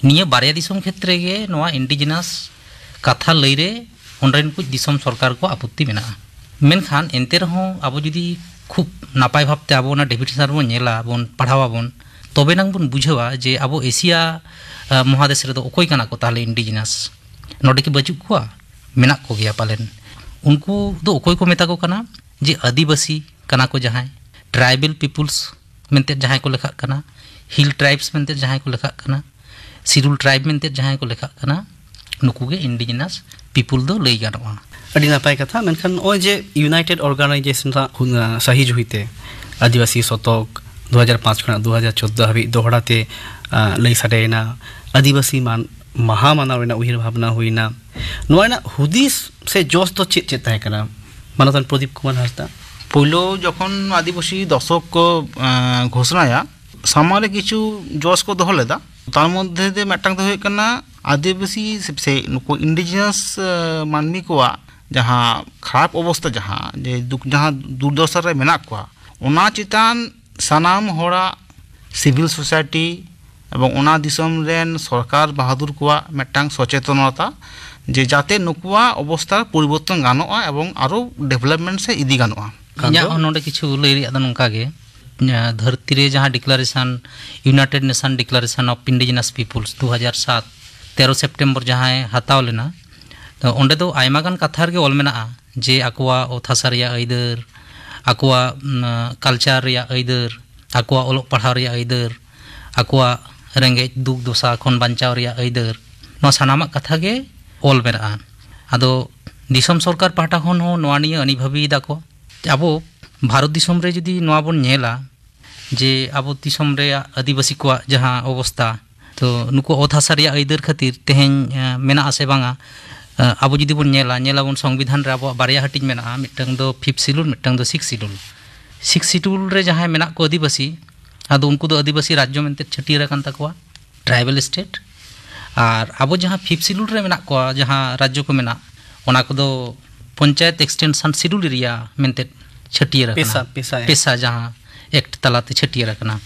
ᱱᱤᱭᱟᱹ ᱵᱟᱨᱭᱟ ᱫᱤᱥᱚᱢ ᱠᱷᱮᱛᱨᱮ ᱜᱮ ᱱᱚᱣᱟ ᱤᱱᱰᱤᱡᱤᱱᱟᱥ ᱠᱟᱛᱷᱟ ᱞᱟᱹᱭ ᱨᱮ ᱚᱸᱰᱮᱱ ᱠᱚ ᱫᱤᱥᱚᱢ ᱥᱚᱨᱠᱟᱨ ᱠᱚ ᱟᱯᱚᱛᱛᱤ ᱢᱮᱱᱟᱜᱼᱟ᱾ ᱢᱮᱱᱠᱷᱟᱱ ᱮᱱᱛᱮ ᱨᱮᱦᱚᱸ ᱟᱵᱚ ᱡᱩᱫᱤ ᱠᱷᱩᱵ ᱱᱟᱯᱟᱭ ᱵᱷᱟᱵᱽᱛᱮ ᱟᱵᱚ ᱚᱱᱟ ᱰᱮᱯᱷᱤᱱᱮᱥᱚᱱ ᱵᱚᱱ ᱧᱮᱞᱟ, ᱵᱚᱱ ᱯᱟᱲᱦᱟᱣ ᱟᱵᱚᱱ, ᱛᱚᱵᱮ ᱱᱟᱝ ᱵᱚᱱ ᱵᱩᱡᱷᱟᱹᱣᱟ ᱡᱮ ᱟᱵᱚ ᱮᱥᱤᱭᱟ, ᱟ, ᱢᱚᱦᱟᱫᱮᱥ ᱨᱮᱫᱚ ᱚᱠᱚᱭ ᱠᱟᱱᱟ ᱠᱚ ᱛᱟᱦᱚᱞᱮ ᱤᱱᱰᱤᱡᱤᱱᱟᱥ? ᱱᱚᱰᱮ ᱠᱤ ᱵᱟᱹᱪᱩᱜ ᱠᱚᱣᱟ? ᱢᱮᱱᱟᱜ ᱠᱚᱜᱮᱭᱟ ᱯᱟᱞᱮᱱ᱾ ᱩᱱᱠᱩ ᱫᱚ ᱚᱠᱚᱭ ᱠᱚ ᱢᱮᱛᱟ ᱠᱚ ᱠᱟᱱᱟ? ᱡᱮ ᱟᱹᱫᱤᱵᱟᱹᱥᱤ ᱠᱟᱱᱟ ᱠᱚ ᱡᱟᱦᱟᱸᱭ, ᱴᱨᱟᱭᱵᱮᱞ ᱯᱤᱯᱩᱞᱥ ᱢᱮᱱᱛᱮ ᱡᱟᱦᱟᱸᱭ ᱠᱚ ᱞᱮᱠᱷᱟᱜ ᱠᱟᱱᱟ, ᱦᱤᱞ ᱴᱨᱟᱭᱤᱵᱥ ᱢᱮᱱᱛᱮ ᱡᱟᱦᱟᱸᱭ ᱠᱚ ᱞᱮᱠᱷᱟᱜ ᱠᱟᱱᱟ, ᱥᱤᱰᱩᱞ ᱴᱨᱟᱭᱤᱵᱽ ᱢᱮᱱᱛᱮ ᱡᱟᱦᱟᱸᱭ ᱠᱚ ᱞᱮᱠᱷᱟᱜ ᱠᱟᱱᱟ, ᱱᱩᱠᱩ ᱜᱮ ᱤᱱᱰᱤᱡᱤᱱᱟᱥ ᱯᱤᱯᱩᱞ ᱫᱚ ᱞᱟᱹᱭ ᱜᱟᱱᱚᱜᱼᱟ᱾ ᱟᱹᱰᱤ ᱱᱟᱯᱟᱭ ᱠᱟᱛᱷᱟ᱾ ᱢᱮᱱᱠᱷᱟᱱ ᱱᱚᱜᱼᱚᱭ ᱡᱮ ᱤᱭᱩᱱᱟᱭᱴᱮᱰ ᱚᱨᱜᱟᱱᱟᱭᱡᱮᱥᱚᱱ ᱨᱮᱱᱟᱜ ᱦᱩ-, ᱥᱟᱹᱦᱤ ᱡᱩᱦᱤᱛᱮ ᱟᱹᱫᱤᱵᱟᱹᱥᱤ ᱥᱚᱛᱚᱠ ᱫᱩ ᱦᱟᱡᱟᱨ ᱯᱟᱸᱪ ᱠᱷᱚᱱᱟᱜ ᱫᱩ ᱦᱟᱡᱟᱨ ᱪᱳᱫᱽᱫᱳ ᱦᱟᱹᱵᱤᱡ ᱫᱚᱦᱲᱟ ᱛᱮ, ᱟ, ᱞᱟᱹᱭ ᱥᱟᱰᱮᱭᱮᱱᱟ, ᱟᱹᱫᱤᱵᱟᱹᱥᱤ ᱢᱟᱱ-, ᱢᱟᱦᱟ ᱢᱟᱱᱟᱣ ᱨᱮᱱᱟᱜ ᱩᱭᱦᱟᱹᱨ ᱵᱷᱟᱵᱽᱱᱟ ᱦᱩᱭᱱᱟ᱾ ᱱᱚᱣᱟ ᱨᱮᱱᱟᱜ ᱦᱩᱫᱤᱥ ᱥᱮ ᱡᱚᱥ ᱫᱚ ᱪᱮᱫ ᱪᱮᱫ ᱛᱟᱦᱮᱸ ᱠᱟᱱᱟ? ᱢᱟᱱᱚᱛᱟᱱ ᱯᱨᱚᱫᱤᱯ ᱠᱩᱢᱟᱨ ᱦᱟᱸᱥᱫᱟ᱾ ᱯᱳᱭᱞᱳ ᱡᱚᱠᱷᱚᱱ ᱟᱹᱫᱤᱵᱟᱹᱥᱤ ᱫᱚᱥᱚᱠ ᱠᱚ, ᱮᱸ, ᱜᱷᱳᱥᱱᱟᱭᱟ, ᱥᱟᱢᱟᱝ ᱨᱮ ᱠᱤᱪᱷᱩ ᱡᱚᱥ ᱠᱚ ᱫᱚᱦᱚ ᱞᱮᱫᱟ᱾ ᱛᱟᱨ ᱢᱚᱫᱽᱫᱷᱮ ᱫᱚ ᱢᱤᱫᱴᱟᱝ ᱫᱚ ᱦᱩᱭᱩᱜ ᱠᱟᱱᱟ ᱟᱹᱫᱤᱵᱟᱹᱥᱤ ᱥᱮ, ᱥᱮ ᱱᱩᱠᱩ ᱤᱱᱰᱤᱡᱤᱱᱟᱥ, ᱮᱸ, ᱢᱟᱹᱱᱢᱤ ᱠᱚᱣᱟᱜ ᱡᱟᱦᱟᱸ ᱠᱷᱟᱨᱟᱯ ᱚᱵᱚᱥᱛᱟ, ᱡᱟᱦᱟᱸ ᱡᱮ ᱫᱩᱠ, ᱡᱟᱦᱟᱸ ᱫᱩᱨᱫᱚᱥᱟ ᱨᱮ ᱢᱮᱱᱟᱜ ᱠᱚᱣᱟ, ᱚᱱᱟ ᱪᱮᱛᱟᱱ ᱥᱟᱱᱟᱢ ᱦᱚᱲᱟᱜ, ᱥᱤᱵᱷᱤᱞ ᱥᱳᱥᱟᱭᱴᱤ ᱮᱵᱚᱝ ᱚᱱᱟ ᱫᱤᱥᱚᱢ ᱨᱮᱱ ᱥᱚᱨᱠᱟᱨ ᱵᱟᱦᱟᱫᱩᱨ ᱠᱚᱣᱟᱜ ᱢᱤᱫᱴᱟᱝ ᱥᱚᱪᱮᱛᱚᱱᱚᱛᱟ, ᱡᱮ ᱡᱟᱛᱮ ᱱᱩᱠᱩᱣᱟᱜ ᱚᱵᱚᱥᱛᱟ ᱯᱚᱨᱤᱵᱚᱨᱛᱚᱱ ᱜᱟᱱᱚᱜᱼᱟ ᱮᱵᱚᱝ ᱟᱨᱚ ᱰᱮᱵᱷᱞᱚᱯᱢᱮᱱᱴ ᱥᱮᱫ ᱤᱫᱤ ᱜᱟᱱᱚᱜᱼᱟ᱾ ᱤᱧᱟᱹᱜ ᱦᱚᱸ ᱱᱚᱰᱮ ᱠᱤᱪᱷᱩ ᱞᱟᱹᱭ ᱨᱮᱭᱟᱜ ᱫᱚ ᱱᱚᱝᱠᱟ ᱜᱮ, ᱟᱸ, ᱫᱷᱟᱹᱨᱛᱤ ᱨᱮ ᱡᱟᱦᱟᱸ declaration, United Nation Declaration of Indigenous Peoples ᱫᱩ ᱦᱟᱡᱟᱨ ᱥᱟᱛ, ᱛᱮᱨᱚ ᱥᱮᱯᱴᱮᱢᱵᱚᱨ ᱡᱟᱦᱟᱸᱭ ᱦᱟᱛᱟᱣ ᱞᱮᱱᱟ, ᱛᱚ ᱚᱸᱰᱮ ᱫᱚ ᱟᱭᱢᱟ ᱜᱟᱱ ᱠᱟᱛᱷᱟ ᱨᱮᱜᱮ ᱚᱞ ᱢᱮᱱᱟᱜᱼᱟ ᱡᱮ ᱟᱠᱚᱣᱟᱜ ᱚᱛ ᱦᱟᱥᱟ ᱨᱮᱭᱟᱜ ᱟᱹᱭᱫᱟᱹᱨ, ᱟᱠᱚᱣᱟᱜ, ᱩᱢ, ᱠᱟᱞᱪᱟᱨ ᱨᱮᱭᱟᱜ ᱟᱹᱭᱫᱟᱹᱨ, ᱟᱠᱚᱣᱟᱜ ᱚᱞᱚᱜ ᱯᱟᱲᱦᱟᱣ ᱨᱮᱭᱟᱜ ᱟᱹᱭᱫᱟᱹᱨ, ᱟᱠᱚᱣᱟᱜ ᱨᱮᱸᱜᱮᱡ ᱫᱩᱠ ᱫᱚᱥᱟ ᱠᱷᱚᱱ ᱵᱟᱧᱪᱟᱣ ᱨᱮᱭᱟᱜ ᱟᱹᱭᱫᱟᱹᱨ, ᱱᱚᱣᱟ ᱥᱟᱱᱟᱢᱟᱜ ᱠᱟᱛᱷᱟ ᱜᱮ ᱚᱞ ᱢᱮᱱᱟᱜᱼᱟ᱾ ᱟᱫᱚ ᱫᱤᱥᱚᱢ ᱥᱚᱨᱠᱟᱨ ᱯᱟᱦᱴᱟ ᱠᱷᱚᱱ ᱦᱚᱸ ᱱᱚᱣᱟ ᱱᱤᱭᱟᱹ ᱟᱹᱱᱤ ᱵᱷᱟᱹᱵᱤᱭᱮᱫᱟ ᱠᱚ᱾ ᱟᱵᱚ ᱵᱷᱟᱨᱚᱛ ᱫᱤᱥᱚᱢ ᱨᱮ ᱡᱩᱫᱤ ᱱᱚᱣᱟ ᱵᱚᱱ ᱧᱮᱞᱟ, ᱡᱮ ᱟᱵᱚ ᱫᱤᱥᱚᱢ ᱨᱮᱭᱟᱜ ᱟᱹᱫᱤᱵᱟᱹᱥᱤ ᱠᱚᱣᱟᱜ ᱡᱟᱦᱟᱸ ᱚᱵᱚᱥᱛᱟ, ᱛᱚ ᱱᱩᱠᱩ ᱚᱛ ᱦᱟᱥᱟ ᱨᱮᱭᱟᱜ ᱟᱹᱭᱫᱟᱹᱨ ᱠᱷᱟᱹᱛᱤᱨ ᱛᱮᱦᱮᱧ, ᱮ, ᱢᱮᱱᱟᱜᱼᱟ ᱥᱮ ᱵᱟᱝᱟ? ᱮ, ᱟᱵᱚ ᱡᱩᱫᱤ ᱵᱚᱱ ᱧᱮᱞᱟ, ᱧᱮᱞᱟᱵᱚᱱ ᱥᱚᱝᱵᱤᱫᱷᱟᱱ ᱨᱮ ᱟᱵᱚᱣᱟᱜ ᱵᱟᱨᱭᱟ ᱦᱟᱹᱴᱤᱧ ᱢᱮᱱᱟᱜᱼᱟ, ᱢᱤᱫᱴᱟᱝ ᱫᱚ ᱯᱷᱤᱯᱛᱷ ᱥᱤᱰᱩᱞ, ᱢᱤᱫᱴᱟᱝ ᱫᱚ ᱥᱤᱠᱥ ᱥᱤᱰᱩᱞ᱾ ᱥᱤᱠᱥ ᱥᱤᱰᱩᱞ ᱨᱮ ᱡᱟᱦᱟᱸᱭ ᱢᱮᱱᱟᱜ ᱠᱚ ᱟᱹᱫᱤᱵᱟᱹᱥᱤ, ᱟᱫᱚ ᱩᱱᱠᱩ ᱫᱚ ᱟᱹᱫᱤᱵᱟᱹᱥᱤ ᱨᱟᱡᱽᱡᱚ ᱢᱮᱱᱛᱮ ᱪᱷᱟᱹᱴᱭᱟᱹᱨ ᱟᱠᱟᱱ ᱛᱟᱠᱚᱣᱟ, ᱴᱨᱟᱭᱵᱟᱞ ᱥᱴᱮᱴ᱾ ᱟᱨ ᱟᱵᱚ ᱡᱟᱦᱟᱸ ᱯᱷᱤᱯᱛᱷ ᱥᱤᱰᱩᱞ ᱨᱮ ᱢᱮᱱᱟᱜ ᱠᱚᱣᱟ, ᱡᱟᱦᱟᱸ ᱨᱟᱡᱽᱡᱚ ᱠᱚ ᱢᱮᱱᱟᱜ, ᱚᱱᱟ ᱠᱚᱫᱚ ᱯᱚᱧᱪᱟᱭᱮᱛ ᱮᱠᱥᱴᱮᱱᱥᱚᱱ ᱥᱤᱰᱩᱞ ᱮᱨᱤᱭᱟ ᱢᱮᱱᱛᱮ ᱪᱷᱟᱹᱴᱭᱟᱹᱨ ᱟᱠᱟᱱᱟ᱾ ᱯᱮᱥᱟ, ᱯᱮᱥᱟ, ᱦᱮᱸ᱾ ᱯᱮᱥᱟ ᱡᱟᱦᱟᱸ ᱮᱠᱴ ᱛᱟᱞᱟᱛᱮ ᱪᱷᱟᱹᱴᱭᱟᱹᱨ ᱟᱠᱟᱱᱟ᱾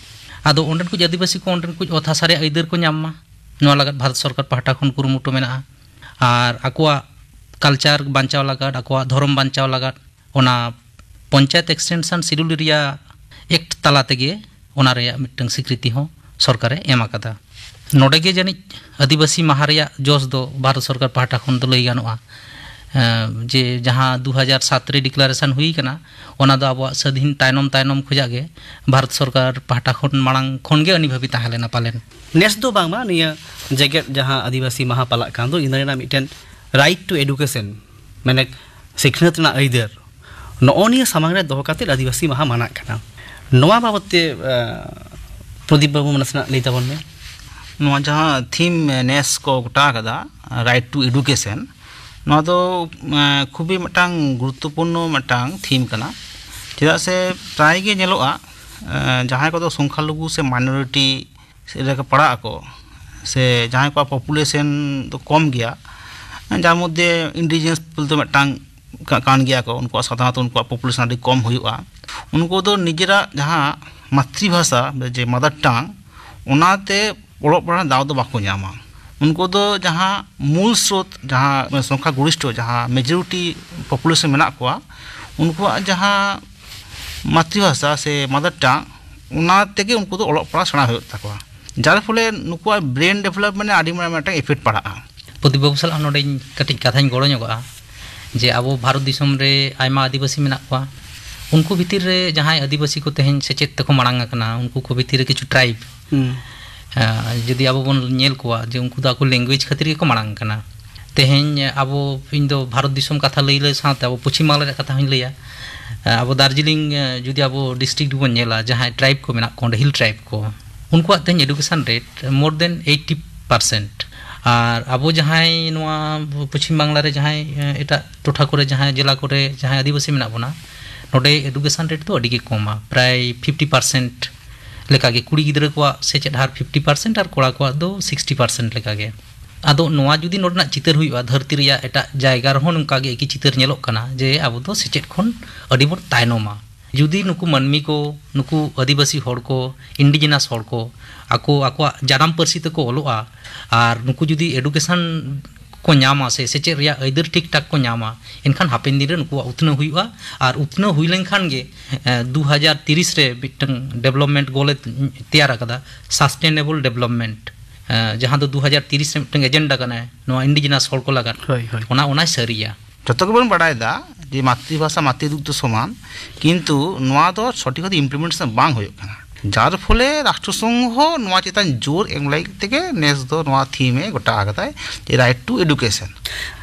ᱟᱫᱚ ᱚᱸᱰᱮᱱ ᱠᱚ ᱟᱹᱫᱤᱵᱟᱹᱥᱤ ᱠᱚ ᱚᱸᱰᱮᱱ ᱠᱚ ᱚᱛ ᱦᱟᱥᱟ ᱨᱮᱭᱟᱜ ᱟᱹᱭᱫᱟᱹᱨ ᱠᱚ ᱧᱟᱢ ᱢᱟ, ᱱᱚᱣᱟ ᱞᱟᱹᱜᱤᱫ ᱵᱷᱟᱨᱚᱛ ᱥᱚᱨᱠᱟᱨ ᱯᱟᱦᱴᱟ ᱠᱷᱚᱱ ᱠᱩᱨᱩᱢᱩᱴᱩ ᱢᱮᱱᱟᱜᱼᱟ᱾ ᱟᱨ ᱟᱠᱚᱣᱟᱜ ᱠᱟᱞᱪᱟᱨ ᱵᱟᱧᱪᱟᱣ ᱞᱟᱹᱜᱤᱫ, ᱟᱠᱚᱣᱟᱜ ᱫᱷᱚᱨᱚᱢ ᱵᱟᱧᱪᱟᱣ ᱞᱟᱹᱜᱤᱫ, ᱚᱱᱟ panchayat extension schedule area act ᱛᱟᱞᱟ ᱛᱮᱜᱮ ᱚᱱᱟ ᱨᱮᱭᱟᱜ ᱢᱤᱫᱴᱟᱝ ᱥᱤᱠᱨᱤᱛᱤ ᱦᱚᱸ ᱥᱚᱨᱠᱟᱨᱮ ᱮᱢ ᱟᱠᱟᱫᱟ᱾ ᱱᱚᱰᱮ ᱜᱮ ᱡᱟᱹᱱᱤᱡ ᱟᱹᱫᱤᱵᱟᱹᱥᱤ ᱢᱟᱦᱟ ᱨᱮᱭᱟᱜ ᱡᱚᱥ ᱫᱚ ᱵᱷᱟᱨᱚᱛ ᱥᱚᱨᱠᱟᱨ ᱯᱟᱦᱴᱟ ᱠᱷᱚᱱ ᱫᱚ ᱞᱟᱹᱭ ᱜᱟᱱᱚᱜᱼᱟ, ᱮᱸ, ᱡᱮ ᱡᱟᱦᱟᱸ ᱫᱩ ᱦᱟᱡᱟᱨ ᱥᱟᱛ ᱨᱮ ᱰᱤᱠᱞᱟᱨᱮᱥᱚᱱ ᱦᱩᱭ ᱠᱟᱱᱟ, ᱚᱱᱟ ᱫᱚ ᱟᱵᱚᱣᱟᱜ ᱥᱟᱹᱫᱷᱤᱱ ᱛᱟᱭᱱᱚᱢ ᱛᱟᱭᱱᱚᱢ ᱠᱷᱚᱱᱟᱜ ᱜᱮ ᱵᱷᱟᱨᱚᱛ ᱥᱚᱨᱠᱟᱨ ᱯᱟᱦᱴᱟ ᱠᱷᱚᱱ ᱢᱟᱲᱟᱝ ᱠᱷᱚᱱ ᱜᱮ ᱟᱹᱱᱤᱵᱷᱟᱹᱵᱤ ᱛᱟᱦᱮᱸ ᱞᱮᱱᱟ ᱯᱟᱞᱮᱱ᱾ ᱱᱮᱥ ᱫᱚ ᱵᱟᱝᱢᱟ ᱱᱤᱭᱟᱹ ᱡᱮᱜᱮᱛ ᱡᱟᱦᱟᱸ ᱟᱹᱫᱤᱵᱟᱹᱥᱤ ᱢᱟᱦᱟ ᱯᱟᱞᱟᱜ ᱠᱟᱱ ᱫᱚ, ᱤᱱᱟᱹ ᱨᱮᱱᱟᱜ ᱢᱤᱫᱴᱮᱱ ᱨᱟᱭᱤᱴ ᱴᱩ ᱮᱰᱩᱠᱮᱥᱚᱱ, ᱢᱟᱱᱮ ᱥᱤᱠᱷᱱᱟᱹᱛ ᱨᱮᱱᱟᱜ ᱟᱹᱭᱫᱟᱹᱨ, ᱱᱚᱜᱼᱚ ᱱᱤᱭᱟᱹ ᱥᱟᱢᱟᱝ ᱨᱮ ᱫᱚᱦᱚ ᱠᱟᱛᱮ ᱟᱹᱫᱤᱵᱟᱹᱥᱤ ᱢᱟᱦᱟ ᱢᱟᱱᱟᱜ ᱠᱟᱱᱟ᱾ ᱱᱚᱣᱟ ᱵᱟᱵᱚᱛ ᱛᱮ, ᱟᱸ, ᱯᱨᱚᱫᱤᱯ ᱵᱟᱹᱵᱩ ᱱᱟᱥᱮᱱᱟᱜ ᱞᱟᱹᱭ ᱛᱟᱵᱚᱱ ᱢᱮ᱾ ᱱᱚᱣᱟ ᱡᱟᱦᱟᱸ ᱛᱷᱤᱢ ᱱᱮᱥ ᱠᱚ ᱜᱚᱴᱟ ᱟᱠᱟᱫᱟ, ᱨᱟᱭᱤᱴ ᱴᱩ ᱮᱰᱩᱠᱮᱥᱚᱱ, ᱱᱚᱣᱟ ᱫᱚ, ᱟᱸ, ᱠᱷᱩᱵᱤ ᱢᱤᱫᱴᱟᱝ ᱜᱩᱨᱩᱛᱛᱚᱯᱩᱨᱱᱚ ᱢᱤᱫᱴᱟᱝ ᱛᱷᱤᱢ ᱠᱟᱱᱟ᱾ ᱪᱮᱫᱟᱜ ᱥᱮ ᱯᱨᱟᱭ ᱜᱮ ᱧᱮᱞᱚᱜᱼᱟ, ᱟᱸ, ᱡᱟᱦᱟᱸᱭ ᱠᱚᱫᱚ ᱥᱚᱝᱠᱷᱟᱞᱚᱜᱷᱩ ᱥᱮ ᱢᱟᱭᱱᱚᱨᱤᱴᱤ ᱨᱮᱠᱚ ᱯᱟᱲᱟᱜ ᱟᱠᱚ, ᱥᱮ ᱡᱟᱦᱟᱸᱭ ᱠᱚᱣᱟᱜ ᱯᱚᱯᱩᱞᱮᱥᱚᱱ ᱫᱚ ᱠᱚᱢ ᱜᱮᱭᱟ, ᱡᱟᱨ ᱢᱚᱫᱽᱫᱷᱮ ᱤᱱᱰᱤᱡᱤᱱᱟᱥ ᱯᱤᱯᱚᱞ ᱫᱚ ᱢᱤᱫᱴᱟᱝ ᱠᱟ-, ᱠᱟᱱ ᱜᱮᱭᱟ ᱠᱚ, ᱩᱱᱠᱩᱣᱟᱜ ᱥᱟᱫᱷᱟᱨᱚᱱᱚᱛᱚ ᱩᱱᱠᱩᱣᱟᱜ ᱯᱚᱯᱩᱞᱮᱥᱚᱱ ᱟᱹᱰᱤ ᱠᱚᱢ ᱦᱩᱭᱩᱜᱼᱟ᱾ ᱩᱱᱠᱩ ᱫᱚ ᱱᱤᱡᱮᱨᱟᱜ ᱡᱟᱦᱟᱸ ᱢᱟᱛᱨᱤᱵᱷᱟᱥᱟ, ᱡᱮ ᱢᱟᱫᱟᱨ ᱴᱟᱝ, ᱚᱱᱟᱛᱮ ᱚᱞᱚᱜ ᱯᱟᱲᱦᱟᱜ ᱫᱟᱣ ᱫᱚ ᱵᱟᱠᱚ ᱧᱟᱢᱟ᱾ ᱩᱱᱠᱩ ᱫᱚ ᱡᱟᱦᱟᱸ ᱢᱩᱞ ᱥᱨᱳᱛ, ᱡᱟᱦᱟᱸ ᱥᱚᱝᱠᱷᱟ ᱜᱚᱨᱤᱥᱴᱷᱚ, ᱡᱟᱦᱟᱸ ᱢᱮᱡᱚᱨᱤᱴᱤ ᱯᱚᱯᱩᱞᱮᱥᱚᱱ ᱢᱮᱱᱟᱜ ᱠᱚᱣᱟ, ᱩᱱᱠᱩᱣᱟᱜ ᱡᱟᱦᱟᱸ ᱢᱟᱛᱨᱤᱵᱷᱟᱥᱟ ᱥᱮ ᱢᱟᱫᱟᱨ ᱴᱟᱝ, ᱚᱱᱟ ᱛᱮᱜᱮ ᱩᱱᱠᱩ ᱫᱚ ᱚᱞᱚᱜ ᱯᱟᱲᱦᱟᱜ ᱥᱮᱬᱟ ᱦᱩᱭᱩᱜ ᱛᱟᱠᱚᱣᱟ᱾ ᱡᱟᱨ ᱯᱷᱚᱞᱮ ᱱᱩᱠᱩᱣᱟᱜ ᱵᱨᱮᱱ ᱰᱮᱵᱷᱞᱚᱯᱢᱮᱱᱴ ᱨᱮ ᱟᱹᱰᱤ ᱢᱟᱨᱟᱝ ᱢᱤᱫᱴᱟᱝ ᱤᱯᱷᱮᱠᱴ ᱯᱟᱲᱟᱜᱼᱟ᱾ ᱯᱨᱚᱫᱤᱯ ᱵᱟᱹᱵᱩ ᱥᱟᱞᱟᱜ ᱱᱚᱰᱮᱧ ᱠᱟᱹᱴᱤᱡ ᱠᱟᱛᱷᱟᱧ ᱜᱚᱲᱚ ᱧᱚᱜᱚᱜᱼᱟ, ᱡᱮ ᱟᱵᱚ ᱵᱷᱟᱨᱚᱛ ᱫᱤᱥᱚᱢ ᱨᱮ ᱟᱭᱢᱟ ᱟᱹᱫᱤᱵᱟᱹᱥᱤ ᱢᱮᱱᱟᱜ ᱠᱚᱣᱟ᱾ ᱩᱱᱠᱩ ᱵᱷᱤᱛᱤᱨ ᱨᱮ ᱡᱟᱦᱟᱸᱭ ᱟᱹᱫᱤᱵᱟᱹᱥᱤ ᱠᱚ ᱛᱮᱦᱮᱧ ᱥᱮᱪᱮᱫ ᱛᱮᱠᱚ ᱢᱟᱲᱟᱝ ᱟᱠᱟᱱᱟ, ᱩᱱᱠᱩ ᱠᱚ ᱵᱷᱤᱛᱤᱨ ᱨᱮ ᱠᱤᱪᱷᱩ ᱴᱨᱟᱭᱤᱵᱽ, ᱦᱩᱸ᱾ ᱟᱸ, ᱡᱩᱫᱤ ᱟᱵᱚ ᱵᱚᱱ ᱧᱮᱞ ᱠᱚᱣᱟ, ᱡᱮ ᱩᱱᱠᱩ ᱫᱚ ᱟᱠᱚ ᱞᱮᱝᱜᱩᱭᱮᱡᱽ ᱠᱷᱟᱹᱛᱤᱨ ᱜᱮᱠᱚ ᱢᱟᱲᱟᱝ ᱠᱟᱱᱟ᱾ ᱛᱮᱦᱮᱧ ᱟᱵᱚ, ᱤᱧ ᱫᱚ ᱵᱷᱟᱨᱚᱛ ᱫᱤᱥᱚᱢ ᱠᱟᱛᱷᱟ ᱞᱟᱹᱭ ᱞᱟᱹᱭ ᱥᱟᱶᱛᱮ ᱟᱵᱚ ᱯᱚᱪᱷᱤᱢ ᱵᱟᱝᱞᱟ ᱨᱮᱭᱟᱜ ᱠᱟᱛᱷᱟ ᱦᱚᱸᱧ ᱞᱟᱹᱭᱟ᱾ ᱟᱵᱚ ᱫᱟᱨᱡᱤᱞᱤᱝ, ᱡᱩᱫᱤ ᱟᱵᱚ ᱰᱤᱥᱴᱨᱤᱠᱴ ᱵᱚᱱ ᱧᱮᱞᱟ, ᱡᱟᱦᱟᱸᱭ ᱴᱨᱟᱭᱤᱵᱽ ᱠᱚ ᱢᱮᱱᱟᱜ ᱠᱚᱣᱟ ᱚᱸᱰᱮ, ᱦᱤᱞ ᱴᱨᱟᱭᱤᱵᱽ ᱠᱚ, ᱩᱱᱠᱩᱣᱟᱜ ᱛᱮᱦᱮᱧ education rate more than eighty percent᱾ ᱟᱨ ᱟᱵᱚ ᱡᱟᱦᱟᱸᱭ ᱱᱚᱣᱟ ᱯᱚᱪᱷᱤᱢ ᱵᱟᱝᱞᱟ ᱨᱮ ᱡᱟᱦᱟᱸᱭ, ᱮᱴᱟᱜ ᱴᱚᱴᱷᱟ ᱠᱚᱨᱮ, ᱡᱟᱦᱟᱸᱭ ᱡᱮᱞᱟ ᱠᱚᱨᱮ ᱡᱟᱦᱟᱸᱭ ᱟᱹᱫᱤᱵᱟᱹᱥᱤ ᱢᱮᱱᱟᱜ ᱵᱚᱱᱟ, ᱱᱚᱰᱮ education rate ᱫᱚ ᱟᱹᱰᱤ ᱜᱮ ᱠᱚᱢᱟ, ᱯᱨᱟᱭ fifty percent ᱞᱮᱠᱟᱜᱮ᱾ ᱠᱩᱲᱤ ᱜᱤᱫᱽᱨᱟᱹ ᱠᱚᱣᱟᱜ ᱥᱮᱪᱮᱫ ᱦᱟᱨ fifty percent ᱟᱨ ᱠᱚᱲᱟ ᱠᱚᱣᱟᱜ ᱫᱚ sixty percent ᱞᱮᱠᱟᱜᱮ᱾ ᱟᱫᱚ ᱱᱚᱣᱟ ᱡᱩᱫᱤ ᱱᱚᱰᱮᱱᱟᱜ ᱪᱤᱛᱟᱹᱨ ᱦᱩᱭᱩᱜᱼᱟ, ᱫᱷᱟᱹᱨᱛᱤ ᱨᱮᱭᱟᱜ ᱮᱴᱟᱜ ᱡᱟᱭᱜᱟ ᱨᱮᱦᱚᱸ ᱱᱚᱝᱠᱟ ᱜᱮ ᱮᱠᱤ ᱪᱤᱛᱟᱹᱨ ᱧᱮᱞᱚᱜ ᱠᱟᱱᱟ ᱡᱮ ᱟᱵᱚ ᱫᱚ ᱥᱮᱪᱮᱫ ᱠᱷᱚᱱ ᱟᱹᱰᱤ ᱵᱚᱱ ᱛᱟᱭᱱᱚᱢᱟ᱾ ᱡᱩᱫᱤ ᱱᱩᱠᱩ ᱢᱟᱹᱱᱢᱤ ᱠᱚ, ᱱᱩᱠᱩ ᱟᱹᱫᱤᱵᱟᱹᱥᱤ ᱦᱚᱲ ᱠᱚ, ᱤᱱᱰᱤᱡᱤᱱᱟᱥ ᱦᱚᱲ ᱠᱚ, ᱟᱠᱚ ᱟᱠᱚᱣᱟᱜ ᱡᱟᱱᱟᱢ ᱯᱟᱹᱨᱥᱤ ᱛᱮᱠᱚ ᱚᱞᱚᱜᱼᱟ, ᱟᱨ ᱱᱩᱠᱩ ᱡᱩᱫᱤ education ᱠᱚ ᱧᱟᱢᱟ ᱥᱮ ᱥᱮᱪᱮᱫ ᱨᱮᱭᱟᱜ ᱟᱹᱭᱫᱟᱹᱨ ᱴᱷᱤᱠ ᱴᱷᱟᱠ ᱠᱚ ᱧᱟᱢᱟ, ᱮᱱᱠᱷᱟᱱ ᱦᱟᱯᱮᱱ ᱫᱤᱱ ᱨᱮ ᱱᱩᱠᱩᱣᱟᱜ ᱩᱛᱱᱟᱹᱣ ᱦᱩᱭᱩᱜᱼᱟ᱾ ᱟᱨ ᱩᱛᱱᱟᱹᱣ ᱦᱩᱭ ᱞᱮᱱᱠᱷᱟᱱ ᱜᱮ ᱫᱩ ᱦᱟᱡᱟᱨ ᱛᱤᱨᱤᱥ ᱨᱮ ᱢᱤᱫᱴᱟᱝ ᱰᱮᱵᱷᱞᱚᱯᱢᱮᱱᱴ ᱜᱳᱞ ᱮ ᱛᱮᱭᱟᱨ ᱟᱠᱟᱫᱟ, ᱥᱟᱥᱴᱮᱱᱮᱵᱚᱞ ᱰᱮᱵᱷᱞᱚᱯᱢᱮᱱᱴ, ᱡᱟᱦᱟᱸ ᱫᱚ ᱫᱩ ᱦᱟᱡᱟᱨ ᱛᱤᱨᱤᱥ ᱨᱮ ᱢᱤᱫᱴᱟᱝ ᱮᱡᱮᱱᱰᱟ ᱠᱟᱱᱟ ᱱᱚᱣᱟ ᱤᱱᱰᱤᱡᱤᱱᱟᱥ ᱦᱚᱲ ᱠᱚ ᱞᱟᱜᱟᱫ᱾ ᱦᱳᱭ, ᱦᱳᱭ᱾ ᱚᱱᱟ, ᱚᱱᱟᱭ ᱥᱟᱹᱨᱤᱭᱟ᱾ ᱡᱚᱛᱚ ᱜᱮᱵᱚᱱ ᱵᱟᱲᱟᱭ ᱮᱫᱟ ᱡᱮ ᱢᱟᱛᱨᱤᱵᱷᱟᱥᱟ ᱢᱟᱛᱨᱤ ᱫᱩᱜᱽᱫᱷᱚ ᱥᱚᱢᱟᱱ, ᱠᱤᱱᱛᱩ ᱱᱚᱣᱟ ᱫᱚ ᱥᱚᱴᱷᱤᱠ ᱵᱷᱟᱵᱮ ᱤᱢᱯᱞᱤᱢᱮᱱᱴᱮᱥᱚᱱ ᱵᱟᱝ ᱦᱩᱭᱩᱜ ᱠᱟᱱᱟ, ᱡᱟᱨ ᱯᱷᱚᱞᱮ ᱨᱟᱥᱴᱨᱚ ᱥᱚᱝᱜᱷᱚ ᱱᱚᱣᱟ ᱪᱮᱛᱟᱱ ᱡᱳᱨ ᱮᱢ ᱞᱟᱹᱜᱤᱫ ᱛᱮᱜᱮ ᱱᱮᱥ ᱫᱚ ᱱᱚᱣᱟ ᱛᱷᱤᱢ ᱮ ᱜᱚᱴᱟ ᱟᱠᱟᱫᱟᱭ, ᱡᱮ ᱨᱟᱭᱤᱴ ᱴᱩ ᱮᱰᱩᱠᱮᱥᱚᱱ᱾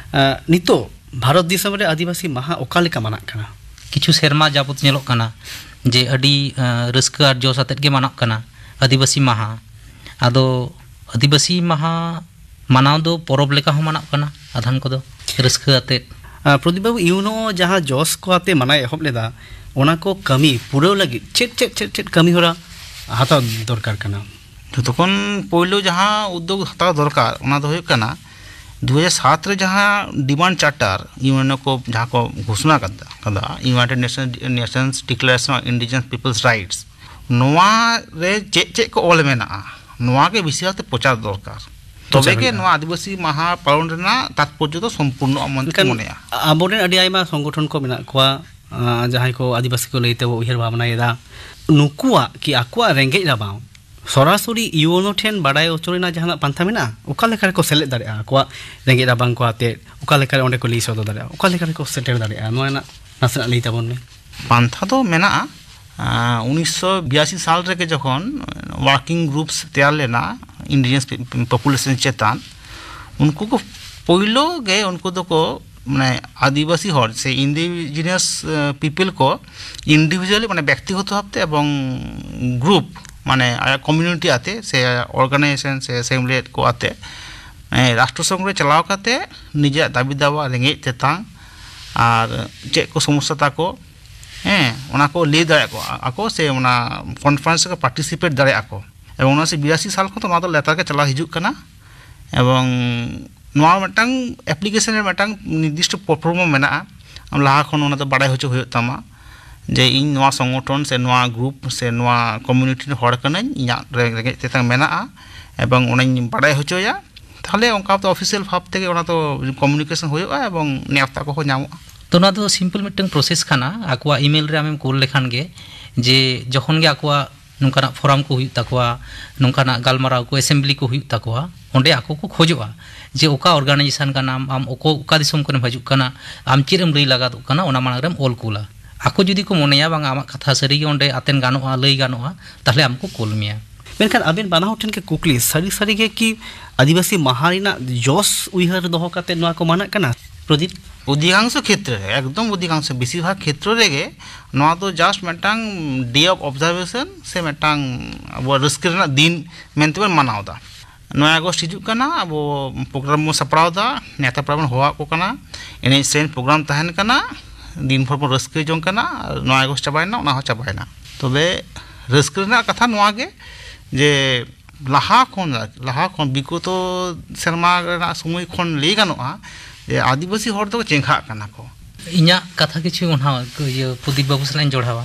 ᱱᱤᱛᱚᱜ ᱵᱷᱟᱨᱚᱛ ᱫᱤᱥᱚᱢ ᱨᱮ ᱟᱹᱫᱤᱵᱟᱹᱥᱤ ᱢᱟᱦᱟ ᱚᱠᱟ ᱞᱮᱠᱟ ᱢᱟᱱᱟᱜ ᱠᱟᱱᱟ? ᱠᱤᱪᱷᱩ ᱥᱮᱨᱢᱟ ᱡᱟᱵᱚᱛ ᱧᱮᱞᱚᱜ ᱠᱟᱱᱟ ᱡᱮ ᱟᱹᱰᱤ ᱨᱟᱹᱥᱠᱟᱹ ᱟᱨ ᱡᱚᱥ ᱟᱛᱮᱫ ᱜᱮ ᱢᱟᱱᱟᱜ ᱠᱟᱱᱟ ᱟᱹᱫᱤᱵᱟᱹᱥᱤ ᱢᱟᱦᱟ᱾ ᱟᱫᱚ ᱟᱹᱫᱤᱵᱟᱹᱥᱤ ᱢᱟᱦᱟ ᱢᱟᱱᱟᱣ ᱫᱚ ᱯᱚᱨᱚᱵᱽ ᱞᱮᱠᱟ ᱦᱚᱸ ᱢᱟᱱᱟᱜ ᱠᱟᱱᱟ ᱟᱫᱷᱟᱱ ᱠᱚᱫᱚ, ᱨᱟᱹᱥᱠᱟᱹ ᱟᱛᱮᱫ᱾ ᱯᱨᱚᱫᱤᱯ ᱵᱟᱹᱵᱩ, ᱤᱭᱩᱱᱳ ᱡᱟᱦᱟᱸ ᱡᱚᱥ ᱠᱚ ᱟᱛᱮ ᱢᱟᱱᱟᱭ ᱮᱦᱚᱵ ᱞᱮᱫᱟ, ᱚᱱᱟ ᱠᱚ ᱠᱟᱹᱢᱤ ᱯᱩᱨᱟᱹᱣ ᱞᱟᱹᱜᱤᱫ ᱪᱮᱫ ᱪᱮᱫ ᱪᱮᱫ ᱪᱮᱫ ᱠᱟᱹᱢᱤ ᱦᱚᱨᱟ ᱦᱟᱛᱟᱣ ᱫᱚᱨᱠᱟᱨ ᱠᱟᱱᱟ? ᱡᱚᱛᱚ ᱠᱷᱚᱱ ᱯᱳᱭᱞᱳ ᱡᱟᱦᱟᱸ ᱩᱫᱽᱫᱳᱜᱽ ᱦᱟᱛᱟᱣ ᱫᱚᱨᱠᱟᱨ, ᱚᱱᱟ ᱫᱚ ᱦᱩᱭᱩᱜ ᱠᱟᱱᱟ, ᱫᱩ ᱦᱟᱡᱟᱨ ᱥᱟᱛ ᱨᱮ ᱡᱟᱦᱟᱸ ᱰᱤᱢᱟᱱᱰ ᱪᱟᱨᱴᱟᱨ ᱤᱭᱩᱱᱮᱱᱳ ᱠᱚ ᱡᱟᱦᱟᱸ ᱠᱚ ᱜᱷᱳᱥᱚᱱᱟ ᱠᱟᱫᱟ, ᱠᱟᱫᱟ, ᱤᱭᱩᱱᱟᱭᱴᱮᱰ ᱱᱮᱥᱚᱱ, ᱱᱮᱥᱚᱱᱥ ᱰᱤᱠᱞᱟᱨᱮᱥᱚᱱ ᱚᱱ ᱤᱱᱰᱤᱡᱤᱱᱟᱥ ᱯᱤᱯᱚᱞᱥ ᱨᱟᱭᱤᱴᱥ, ᱱᱚᱣᱟ ᱨᱮ ᱪᱮᱫ ᱪᱮᱫ ᱠᱚ ᱚᱞ ᱢᱮᱱᱟᱜᱼᱟ, ᱱᱚᱣᱟ ᱜᱮ ᱵᱤᱥᱮᱥ ᱠᱟᱛᱮ ᱯᱨᱚᱪᱟᱨ ᱫᱚᱨᱠᱟᱨ᱾ ᱛᱚᱵᱮ ᱜᱮ ᱦᱩᱭᱩᱜᱼᱟ᱾ ᱱᱚᱣᱟ ᱟᱹᱫᱤᱵᱟᱹᱥᱤ ᱢᱟᱦᱟ ᱯᱟᱞᱚᱱ ᱨᱮᱱᱟᱜ ᱛᱟᱛᱯᱚᱨᱡᱚ ᱫᱚ ᱥᱚᱢᱯᱩᱨᱱᱚᱜᱼᱟ ᱢᱮᱱᱛᱮ ᱢᱮᱱᱠᱷᱟᱱ ᱢᱚᱱᱮᱜᱼᱟ᱾ ᱟᱵᱚᱨᱮᱱ ᱟᱹᱰᱤ ᱟᱭᱢᱟ ᱥᱚᱝᱜᱚᱴᱷᱚᱱ ᱠᱚ ᱢᱮᱱᱟᱜ ᱠᱚᱣᱟ, ᱟᱸ, ᱡᱟᱦᱟᱸᱭ ᱠᱚ ᱟᱹᱫᱤᱵᱟᱹᱥᱤ ᱠᱚ ᱞᱟᱹᱭ ᱛᱮᱵᱚ ᱩᱭᱦᱟᱹᱨ ᱵᱷᱟᱵᱽᱱᱟᱭᱮᱫᱟ, ᱱᱩᱠᱩᱣᱟᱜ ᱠᱤ ᱟᱠᱚᱣᱟᱜ ᱨᱮᱸᱜᱮᱡ ᱨᱟᱵᱟᱝ ᱥᱚᱨᱟᱥᱚᱨᱤ ᱤᱭᱩᱱᱳ ᱴᱷᱮᱱ ᱵᱟᱰᱟᱭ ᱦᱚᱪᱚ ᱨᱮᱱᱟᱜ ᱡᱟᱦᱟᱱᱟᱜ ᱯᱟᱱᱛᱷᱟ ᱢᱮᱱᱟᱜᱼᱟ? ᱚᱠᱟ ᱞᱮᱠᱟ ᱨᱮᱠᱚ ᱥᱮᱞᱮᱫ ᱫᱟᱲᱮᱭᱟᱜᱼᱟ ᱟᱠᱚᱣᱟᱜ ᱨᱮᱸᱜᱮᱡ ᱨᱟᱵᱟᱝ ᱠᱚ ᱟᱛᱮ? ᱚᱠᱟ ᱞᱮᱠᱟ ᱨᱮ ᱚᱸᱰᱮ ᱠᱚ ᱞᱟᱹᱭ ᱥᱚᱫᱚᱨ ᱫᱟᱲᱮᱭᱟᱜᱼᱟ? ᱚᱠᱟ ᱞᱮᱠᱟ ᱨᱮᱠᱚ ᱥᱮᱴᱮᱨ ᱫᱟᱲᱮᱭᱟᱜᱼᱟ? ᱱᱚᱣᱟ ᱨᱮᱱᱟᱜ ᱱᱟᱥᱮᱱᱟᱜ ᱞᱟᱹᱭ ᱛᱟᱵᱚᱱ ᱢᱮ᱾ ᱯᱟᱱᱛᱷᱟ ᱫᱚ ᱢᱮᱱᱟᱜᱼᱟ᱾ ᱟᱸ, ᱩᱱᱤᱥᱥᱚ ᱵᱤᱨᱟᱥᱤ ᱥᱟᱞ ᱨᱮᱜᱮ ᱡᱚᱠᱷᱚᱱ ᱣᱟᱨᱠᱤᱝ ᱜᱨᱩᱯᱥ ᱛᱮᱭᱟᱨ ᱞᱮᱱᱟ ᱤᱱᱰᱤᱡᱤᱱᱟᱥ ᱯᱚᱯᱩᱞᱮᱥᱚᱱ ᱪᱮᱛᱟᱱ, ᱩᱱᱠᱩ ᱠᱚ ᱯᱳᱭᱞᱳ ᱜᱮ ᱩᱱᱠᱩ ᱫᱚᱠᱚ, ᱢᱟᱱᱮ, ᱟᱹᱫᱤᱵᱟᱹᱥᱤ ᱦᱚᱲ ᱥᱮ ᱤᱱᱰᱤᱡᱤᱱᱟᱥ, ᱟᱸ, ᱯᱤᱯᱤᱞ ᱠᱚ ᱤᱱᱰᱤᱵᱷᱤᱡᱩᱣᱟᱞᱤ, ᱢᱟᱱᱮ, ᱵᱮᱠᱛᱤᱜᱚᱛᱚ ᱵᱷᱟᱵᱛᱮ ᱮᱵᱚᱝ ᱜᱨᱩᱯ, ᱢᱟᱱᱮ, ᱟᱭᱟᱜ ᱠᱚᱢᱤᱭᱩᱱᱤᱴᱤ ᱟᱛᱮ ᱥᱮ ᱚᱨᱜᱟᱱᱟᱭᱡᱮᱥᱚᱱ ᱥᱮ ᱥᱮᱢᱞᱮᱫ ᱠᱚ ᱟᱛᱮ, ᱮᱸ, ᱨᱟᱥᱴᱨᱚ ᱥᱚᱝᱜᱷ ᱨᱮ ᱪᱟᱞᱟᱣ ᱠᱟᱛᱮ ᱱᱤᱡᱮᱨᱟᱜ ᱫᱟᱹᱵᱤ ᱫᱟᱣᱟ, ᱨᱮᱸᱜᱮᱡ ᱛᱮᱛᱟᱝ ᱟᱨ ᱪᱮᱫ ᱠᱚ ᱥᱚᱢᱚᱥᱥᱟ ᱛᱟᱠᱚ, ᱦᱮᱸ, ᱚᱱᱟ ᱠᱚ ᱞᱟᱹᱭ ᱫᱟᱲᱮᱭᱟᱜ ᱠᱚ ᱟᱠᱚ ᱥᱮ ᱚᱱᱟ ᱠᱚᱱᱯᱷᱟᱨᱮᱱᱥ ᱨᱮᱠᱚ ᱯᱟᱨᱴᱤᱥᱤᱯᱮᱴ ᱫᱟᱲᱮᱭᱟᱜᱼᱟ ᱠᱚ᱾ ᱮᱵᱚᱝ ᱩᱱᱤᱥᱥᱚ ᱵᱤᱨᱟᱥᱤ ᱥᱟᱞ ᱠᱷᱚᱱ ᱫᱚ ᱱᱚᱣᱟ ᱫᱚ ᱞᱮᱛᱟᱲ ᱜᱮ ᱪᱟᱞᱟᱣ ᱦᱤᱡᱩᱜ ᱠᱟᱱᱟ᱾ ᱮᱵᱚᱝ ᱱᱚᱣᱟ ᱢᱤᱫᱴᱟᱝ ᱮᱯᱞᱤᱠᱮᱥᱚᱱ ᱨᱮ ᱢᱤᱫᱴᱟᱝ ᱱᱤᱨᱫᱤᱥᱴᱚ ᱯᱨᱚᱯᱷᱚᱨᱢᱟ ᱢᱮᱱᱟᱜᱼᱟ, ᱟᱢ ᱞᱟᱦᱟ ᱠᱷᱚᱱ ᱚᱱᱟ ᱫᱚ ᱵᱟᱲᱟᱭ ᱦᱚᱪᱚ ᱦᱩᱭᱩᱜ ᱛᱟᱢᱟ ᱡᱮ ᱤᱧ ᱱᱚᱣᱟ ᱥᱚᱝᱜᱚᱴᱷᱚᱱ ᱥᱮ ᱱᱚᱣᱟ ᱜᱨᱩᱯ ᱥᱮ ᱱᱚᱣᱟ ᱠᱚᱢᱤᱭᱩᱱᱤᱴᱤ ᱨᱮᱱ ᱦᱚᱲ ᱠᱟᱹᱱᱟᱹᱧ, ᱤᱧᱟᱹᱜ ᱨᱮ-, ᱨᱮᱸᱜᱮᱡ ᱛᱮᱛᱟᱝ ᱢᱮᱱᱟᱜᱼᱟ, ᱮᱵᱚᱝ ᱚᱱᱟᱧ ᱵᱟᱲᱟᱭ ᱦᱚᱪᱚᱭᱟ᱾ ᱛᱟᱦᱚᱞᱮ ᱚᱱᱠᱟ ᱛᱮ ᱚᱯᱷᱤᱥᱤᱭᱟᱞ ᱵᱷᱟᱵᱽ ᱛᱮᱜᱮ ᱚᱱᱟ ᱫᱚ ᱠᱚᱢᱤᱭᱩᱱᱤᱠᱮᱥᱚᱱ ᱦᱩᱭᱩᱜᱼᱟ ᱮᱵᱚᱝ ᱱᱮᱣᱛᱟ ᱠᱚᱦᱚᱸ ᱧᱟᱢᱚᱜᱼᱟ᱾ ᱛᱚ, ᱱᱚᱣᱟ ᱫᱚ ᱥᱤᱢᱯᱮᱞ ᱢᱤᱫᱴᱟᱝ ᱯᱨᱚᱥᱮᱥ ᱠᱟᱱᱟ᱾ ᱟᱠᱚᱣᱟᱜ ᱤᱢᱮᱞ ᱨᱮ ᱟᱢᱮᱢ ᱠᱳᱞ ᱞᱮᱠᱷᱟᱱ ᱜᱮ, ᱡᱮ ᱡᱚᱠᱷᱚᱱ ᱜᱮ ᱟᱠᱚᱣᱟᱜ ᱱᱚᱝᱠᱟᱱᱟᱜ ᱯᱷᱳᱨᱟᱢ ᱠᱚ ᱦᱩᱭᱩᱜ ᱛᱟᱠᱚᱣᱟ, ᱱᱚᱝᱠᱟᱱᱟᱜ ᱜᱟᱞᱢᱟᱨᱟᱣ ᱠᱚ, ᱮᱥᱮᱢᱵᱞᱤ ᱠᱚ ᱦᱩᱭᱩᱜ ᱛᱟᱠᱚᱣᱟ, ᱚᱸᱰᱮ ᱟᱠᱚ ᱠᱚ ᱠᱷᱚᱡᱚᱜᱼᱟ ᱡᱮ ᱚᱠᱟ ᱚᱨᱜᱟᱱᱟᱭᱡᱮᱥᱚᱱ ᱠᱟᱱᱟᱢ, ᱟᱢ ᱚᱠᱚ-, ᱚᱠᱟ ᱫᱤᱥᱚᱢ ᱠᱷᱚᱱᱮᱢ ᱦᱤᱡᱩᱜ ᱠᱟᱱᱟ, ᱟᱢ ᱪᱮᱫ ᱮᱢ ᱞᱟᱹᱭ ᱞᱟᱜᱟᱫᱚᱜ ᱠᱟᱱᱟ, ᱚᱱᱟ ᱢᱟᱲᱟᱝ ᱨᱮᱢ ᱚᱞ ᱠᱩᱞᱟ᱾ ᱟᱠᱚ ᱡᱩᱫᱤ ᱠᱚ ᱢᱚᱱᱮᱭᱟ ᱵᱟᱝ ᱟᱢᱟᱜ ᱠᱟᱛᱷᱟ ᱥᱟᱹᱨᱤᱜᱮ ᱚᱸᱰᱮ ᱟᱛᱮᱱ ᱜᱟᱱᱚᱜᱼᱟ, ᱞᱟᱹᱭ ᱜᱟᱱᱚᱜᱼᱟ, ᱛᱟᱦᱚᱞᱮ ᱟᱢ ᱠᱚ ᱠᱳᱞ ᱢᱮᱭᱟ᱾ ᱢᱮᱱᱠᱷᱟᱱ ᱟᱵᱮᱱ ᱵᱟᱱᱟ ᱦᱚᱲ ᱴᱷᱮᱱ ᱜᱮ ᱠᱩᱠᱞᱤ, ᱥᱟᱹᱨᱤ ᱥᱟᱹᱨᱤ ᱜᱮ ᱠᱤ ᱟᱹᱫᱤᱵᱟᱹᱥᱤ ᱢᱟᱦᱟ ᱨᱮᱱᱟᱜ ᱡᱚᱥ ᱩᱭᱦᱟᱹᱨ ᱫᱚᱦᱚ ᱠᱟᱛᱮ ᱱᱚᱣᱟ ᱠᱚ ᱢᱟᱱᱟᱜ ᱠᱟᱱᱟ, ᱯᱨᱚᱫᱤᱯ? ᱚᱫᱷᱤᱠᱟᱝᱥᱚ ᱠᱷᱮᱛᱨᱮ ᱨᱮ, ᱮᱠᱫᱚᱢ ᱚᱫᱷᱤᱠᱟᱝᱥᱚ, ᱵᱮᱥᱤᱨ ᱵᱷᱟᱜᱽ ᱠᱷᱮᱛᱨᱚ ᱨᱮᱜᱮ ᱱᱚᱣᱟ ᱫᱚ ᱡᱟᱥᱴ ᱢᱤᱫᱴᱟᱝ ᱰᱮ ᱚᱯᱷ ᱚᱵᱡᱟᱨᱵᱷᱮᱥᱚᱱ ᱥᱮ ᱢᱤᱫᱴᱟᱝ ᱟᱵᱚᱣᱟᱜ ᱨᱟᱹᱥᱠᱟᱹ ᱨᱮᱱᱟᱜ ᱫᱤᱱ ᱢᱮᱱᱛᱮ ᱵᱚᱱ ᱢᱟᱱᱟᱣ ᱮᱫᱟ᱾ ᱱᱚᱭ ᱟᱜᱚᱥᱴ ᱦᱤᱡᱩᱜ ᱠᱟᱱᱟ, ᱟᱵᱚ ᱯᱨᱳᱜᱨᱟᱢ ᱵᱚᱱ ᱥᱟᱯᱲᱟᱣ ᱮᱫᱟ, ᱱᱮᱣᱛᱟ ᱯᱮᱲᱟ ᱵᱚᱱ ᱦᱚᱦᱚᱣᱟᱫ ᱠᱚ ᱠᱟᱱᱟ, ᱮᱱᱮᱡ ᱥᱮᱨᱮᱧ ᱯᱨᱳᱜᱨᱟᱢ ᱛᱟᱦᱮᱱ ᱠᱟᱱᱟ, ᱫᱤᱱ ᱵᱷᱳᱨ ᱵᱚᱱ ᱨᱟᱹᱥᱠᱟᱹ ᱡᱚᱝ ᱠᱟᱱᱟ᱾ ᱟᱨ ᱱᱚᱭ ᱟᱜᱚᱥᱴ ᱪᱟᱵᱟᱭᱮᱱᱟ, ᱚᱱᱟ ᱦᱚᱸ ᱪᱟᱵᱟᱭᱮᱱᱟ᱾ ᱛᱚᱵᱮ ᱨᱟᱹᱥᱠᱟᱹ ᱨᱮᱱᱟᱜ ᱠᱟᱛᱷᱟ ᱱᱚᱣᱟ ᱜᱮ ᱡᱮ ᱞᱟᱦᱟ ᱠᱷᱚᱱ, ᱞᱟᱦᱟ ᱠᱷᱚᱱ ᱵᱤᱜᱚᱛᱚ ᱥᱮᱨᱢᱟ ᱨᱮᱱᱟᱜ ᱥᱚᱢᱚᱭ ᱠᱷᱚᱱ ᱞᱟᱹᱭ ᱜᱟᱱᱚᱜᱼᱟ ᱡᱮ ᱟᱹᱫᱤᱵᱟᱹᱥᱤ ᱦᱚᱲ ᱫᱚᱠᱚ ᱪᱮᱸᱜᱷᱟᱜ ᱠᱟᱱᱟ ᱠᱚ᱾ ᱤᱧᱟᱹᱜ ᱠᱟᱛᱷᱟ ᱠᱤᱪᱷᱩ ᱚᱱᱟ, ᱤᱭᱟᱹ, ᱯᱨᱚᱫᱤᱯ ᱵᱟᱹᱵᱩ ᱥᱟᱞᱟᱜ ᱤᱧ ᱡᱚᱲᱟᱣᱟ᱾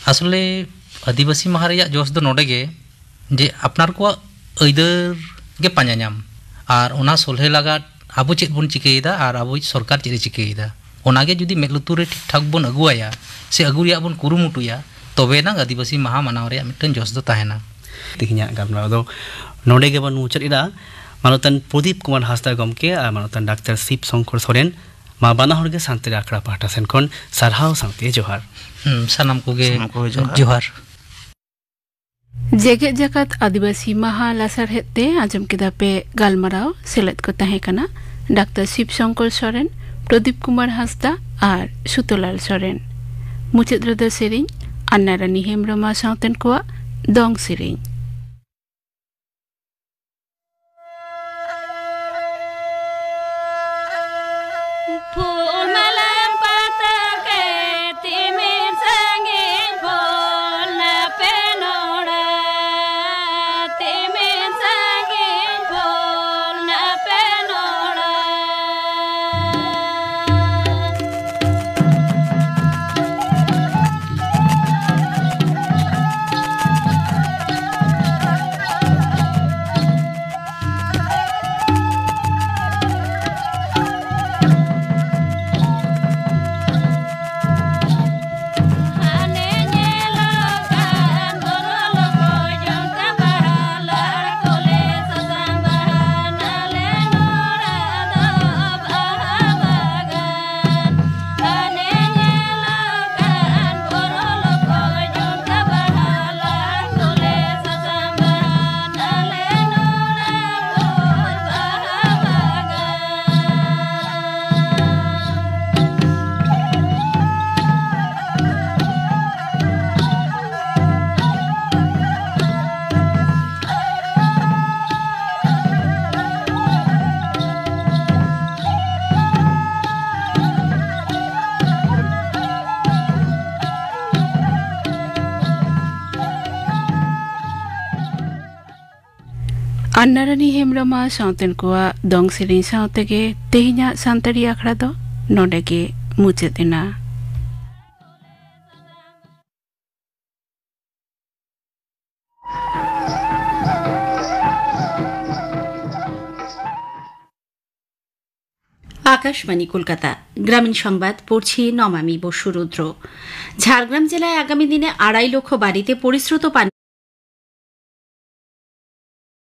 ᱟᱥᱚᱞᱮ ᱟᱹᱫᱤᱵᱟᱹᱥᱤ ᱢᱟᱦᱟ ᱨᱮᱭᱟᱜ ᱡᱚᱥ ᱫᱚ ᱱᱚᱰᱮ ᱜᱮ ᱡᱮ ᱟᱯᱱᱟᱨ ᱠᱚᱣᱟᱜ ᱟᱹᱭᱫᱟᱹᱨ ᱜᱮ ᱯᱟᱸᱡᱟ ᱧᱟᱢ, ᱟᱨ ᱚᱱᱟ ᱥᱚᱞᱦᱮ ᱞᱟᱜᱟᱫ ᱟᱵᱚ ᱪᱮᱫ ᱵᱚᱱ ᱪᱤᱠᱟᱹᱭᱮᱫᱟ ᱟᱨ ᱟᱵᱚᱭᱤᱡ ᱥᱚᱨᱠᱟᱨ ᱪᱮᱫ ᱮ ᱪᱤᱠᱟᱹᱭᱮᱫᱟ, ᱚᱱᱟᱜᱮ ᱡᱩᱫᱤ ᱢᱮᱫ ᱞᱩᱛᱩᱨ ᱨᱮ ᱴᱷᱤᱠ ᱴᱷᱟᱠ ᱵᱚᱱ ᱟᱹᱜᱩᱣᱟᱭᱟ ᱥᱮ ᱟᱹᱜᱩ ᱨᱮᱭᱟᱜ ᱵᱚᱱ ᱠᱩᱨᱩᱢᱩᱴᱩᱭᱟ, ᱛᱚᱵᱮ ᱮᱱᱟᱝ ᱟᱹᱫᱤᱵᱟᱹᱥᱤ ᱢᱟᱦᱟ ᱢᱟᱱᱟᱣ ᱨᱮᱭᱟᱜ ᱢᱤᱫᱴᱟᱝ ᱡᱚᱥ ᱫᱚ ᱛᱟᱦᱮᱱᱟ᱾ ᱛᱮᱦᱮᱧᱟᱜ ᱜᱟᱞᱢᱟᱨᱟᱣ ᱫᱚ ᱱᱚᱰᱮ ᱜᱮᱵᱚᱱ ᱢᱩᱪᱟᱹᱫ ᱮᱫᱟ᱾ ᱢᱟᱱᱚᱛᱟᱱ ᱯᱨᱚᱫᱤᱯ ᱠᱩᱢᱟᱨ ᱦᱟᱸᱥᱫᱟ ᱜᱚᱢᱠᱮ ᱟᱨ ᱢᱟᱱᱚᱛᱟᱱ ᱰᱟᱠᱛᱟᱨ ᱥᱤᱵ ᱥᱚᱝᱠᱚᱨ ᱥᱚᱨᱮᱱ, ᱢᱟ ᱵᱟᱱᱟ ᱦᱚᱲ ᱜᱮ ᱥᱟᱱᱛᱟᱲᱤ ᱟᱠᱷᱲᱟ ᱯᱟᱦᱴᱟ ᱥᱮᱱ ᱠᱷᱚᱱ ᱥᱟᱨᱦᱟᱣ ᱥᱟᱶᱛᱮ ᱡᱚᱦᱟᱨ᱾ ᱦᱩᱸ, ᱥᱟᱱᱟᱢ ᱠᱚᱜᱮ ᱥᱟᱱᱟᱢ ᱠᱚᱜᱮ ᱡᱚᱦᱟᱨ᱾ ᱡᱚᱦᱟᱨ᱾ ᱡᱮᱜᱮᱛ ᱡᱟᱠᱟᱛ ᱟᱹᱫᱤᱵᱟᱹᱥᱤ ᱢᱟᱦᱟ ᱞᱟᱥᱟᱲᱦᱮᱫ ᱛᱮ ᱟᱸᱡᱚᱢ ᱠᱮᱫᱟ ᱯᱮ ᱜᱟᱞᱢᱟᱨᱟᱣ᱾ ᱥᱮᱞᱮᱫ ᱠᱚ ᱛᱟᱦᱮᱸ ᱠᱟᱱᱟ ᱰᱟᱠᱛᱟᱨ ᱥᱤᱵ ᱥᱚᱝᱠᱚᱨ ᱥᱚᱨᱮᱱ, ᱯᱨᱚᱫᱤᱯ ᱠᱩᱢᱟᱨ ᱦᱟᱸᱥᱫᱟ ᱟᱨ ᱥᱩᱛᱚᱞᱟᱞ ᱥᱚᱨᱮᱱ᱾ ᱢᱩᱪᱟᱹᱫ ᱨᱮᱫᱚ ᱥᱮᱨᱮᱧ ᱟᱱᱱᱟ ᱨᱟᱱᱤ ᱦᱮᱢᱵᱨᱚᱢ ᱟᱨ ᱥᱟᱶᱛᱮᱱ ᱠᱚᱣᱟᱜ ᱫᱚᱝ ᱥᱮᱨᱮᱧ᱾ ᱟᱨ ᱱᱟᱨᱟᱱᱤ ᱦᱮᱢᱵᱨᱚᱢ ᱟᱨ ᱥᱟᱶᱛᱮᱱ ᱠᱚᱣᱟᱜ ᱫᱚᱝ ᱥᱮᱨᱮᱧ ᱥᱟᱶ ᱛᱮᱜᱮ ᱛᱮᱦᱮᱧᱟᱜ ᱥᱟᱱᱛᱟᱲᱤ ᱟᱠᱷᱲᱟ ᱫᱚ ᱱᱚᱰᱮ ᱜᱮ ᱢᱩᱪᱟᱹᱫ ᱮᱱᱟ᱾ আকাশবাণী কলকাতা। গ্রামীণ সংবাদ পড়ছি নমামি বসুরুদ্র। ঝাড়গ্রাম জেলায় আগামী দিনে আড়াই লক্ষ বাড়িতে পরিশ্রুত পানীয়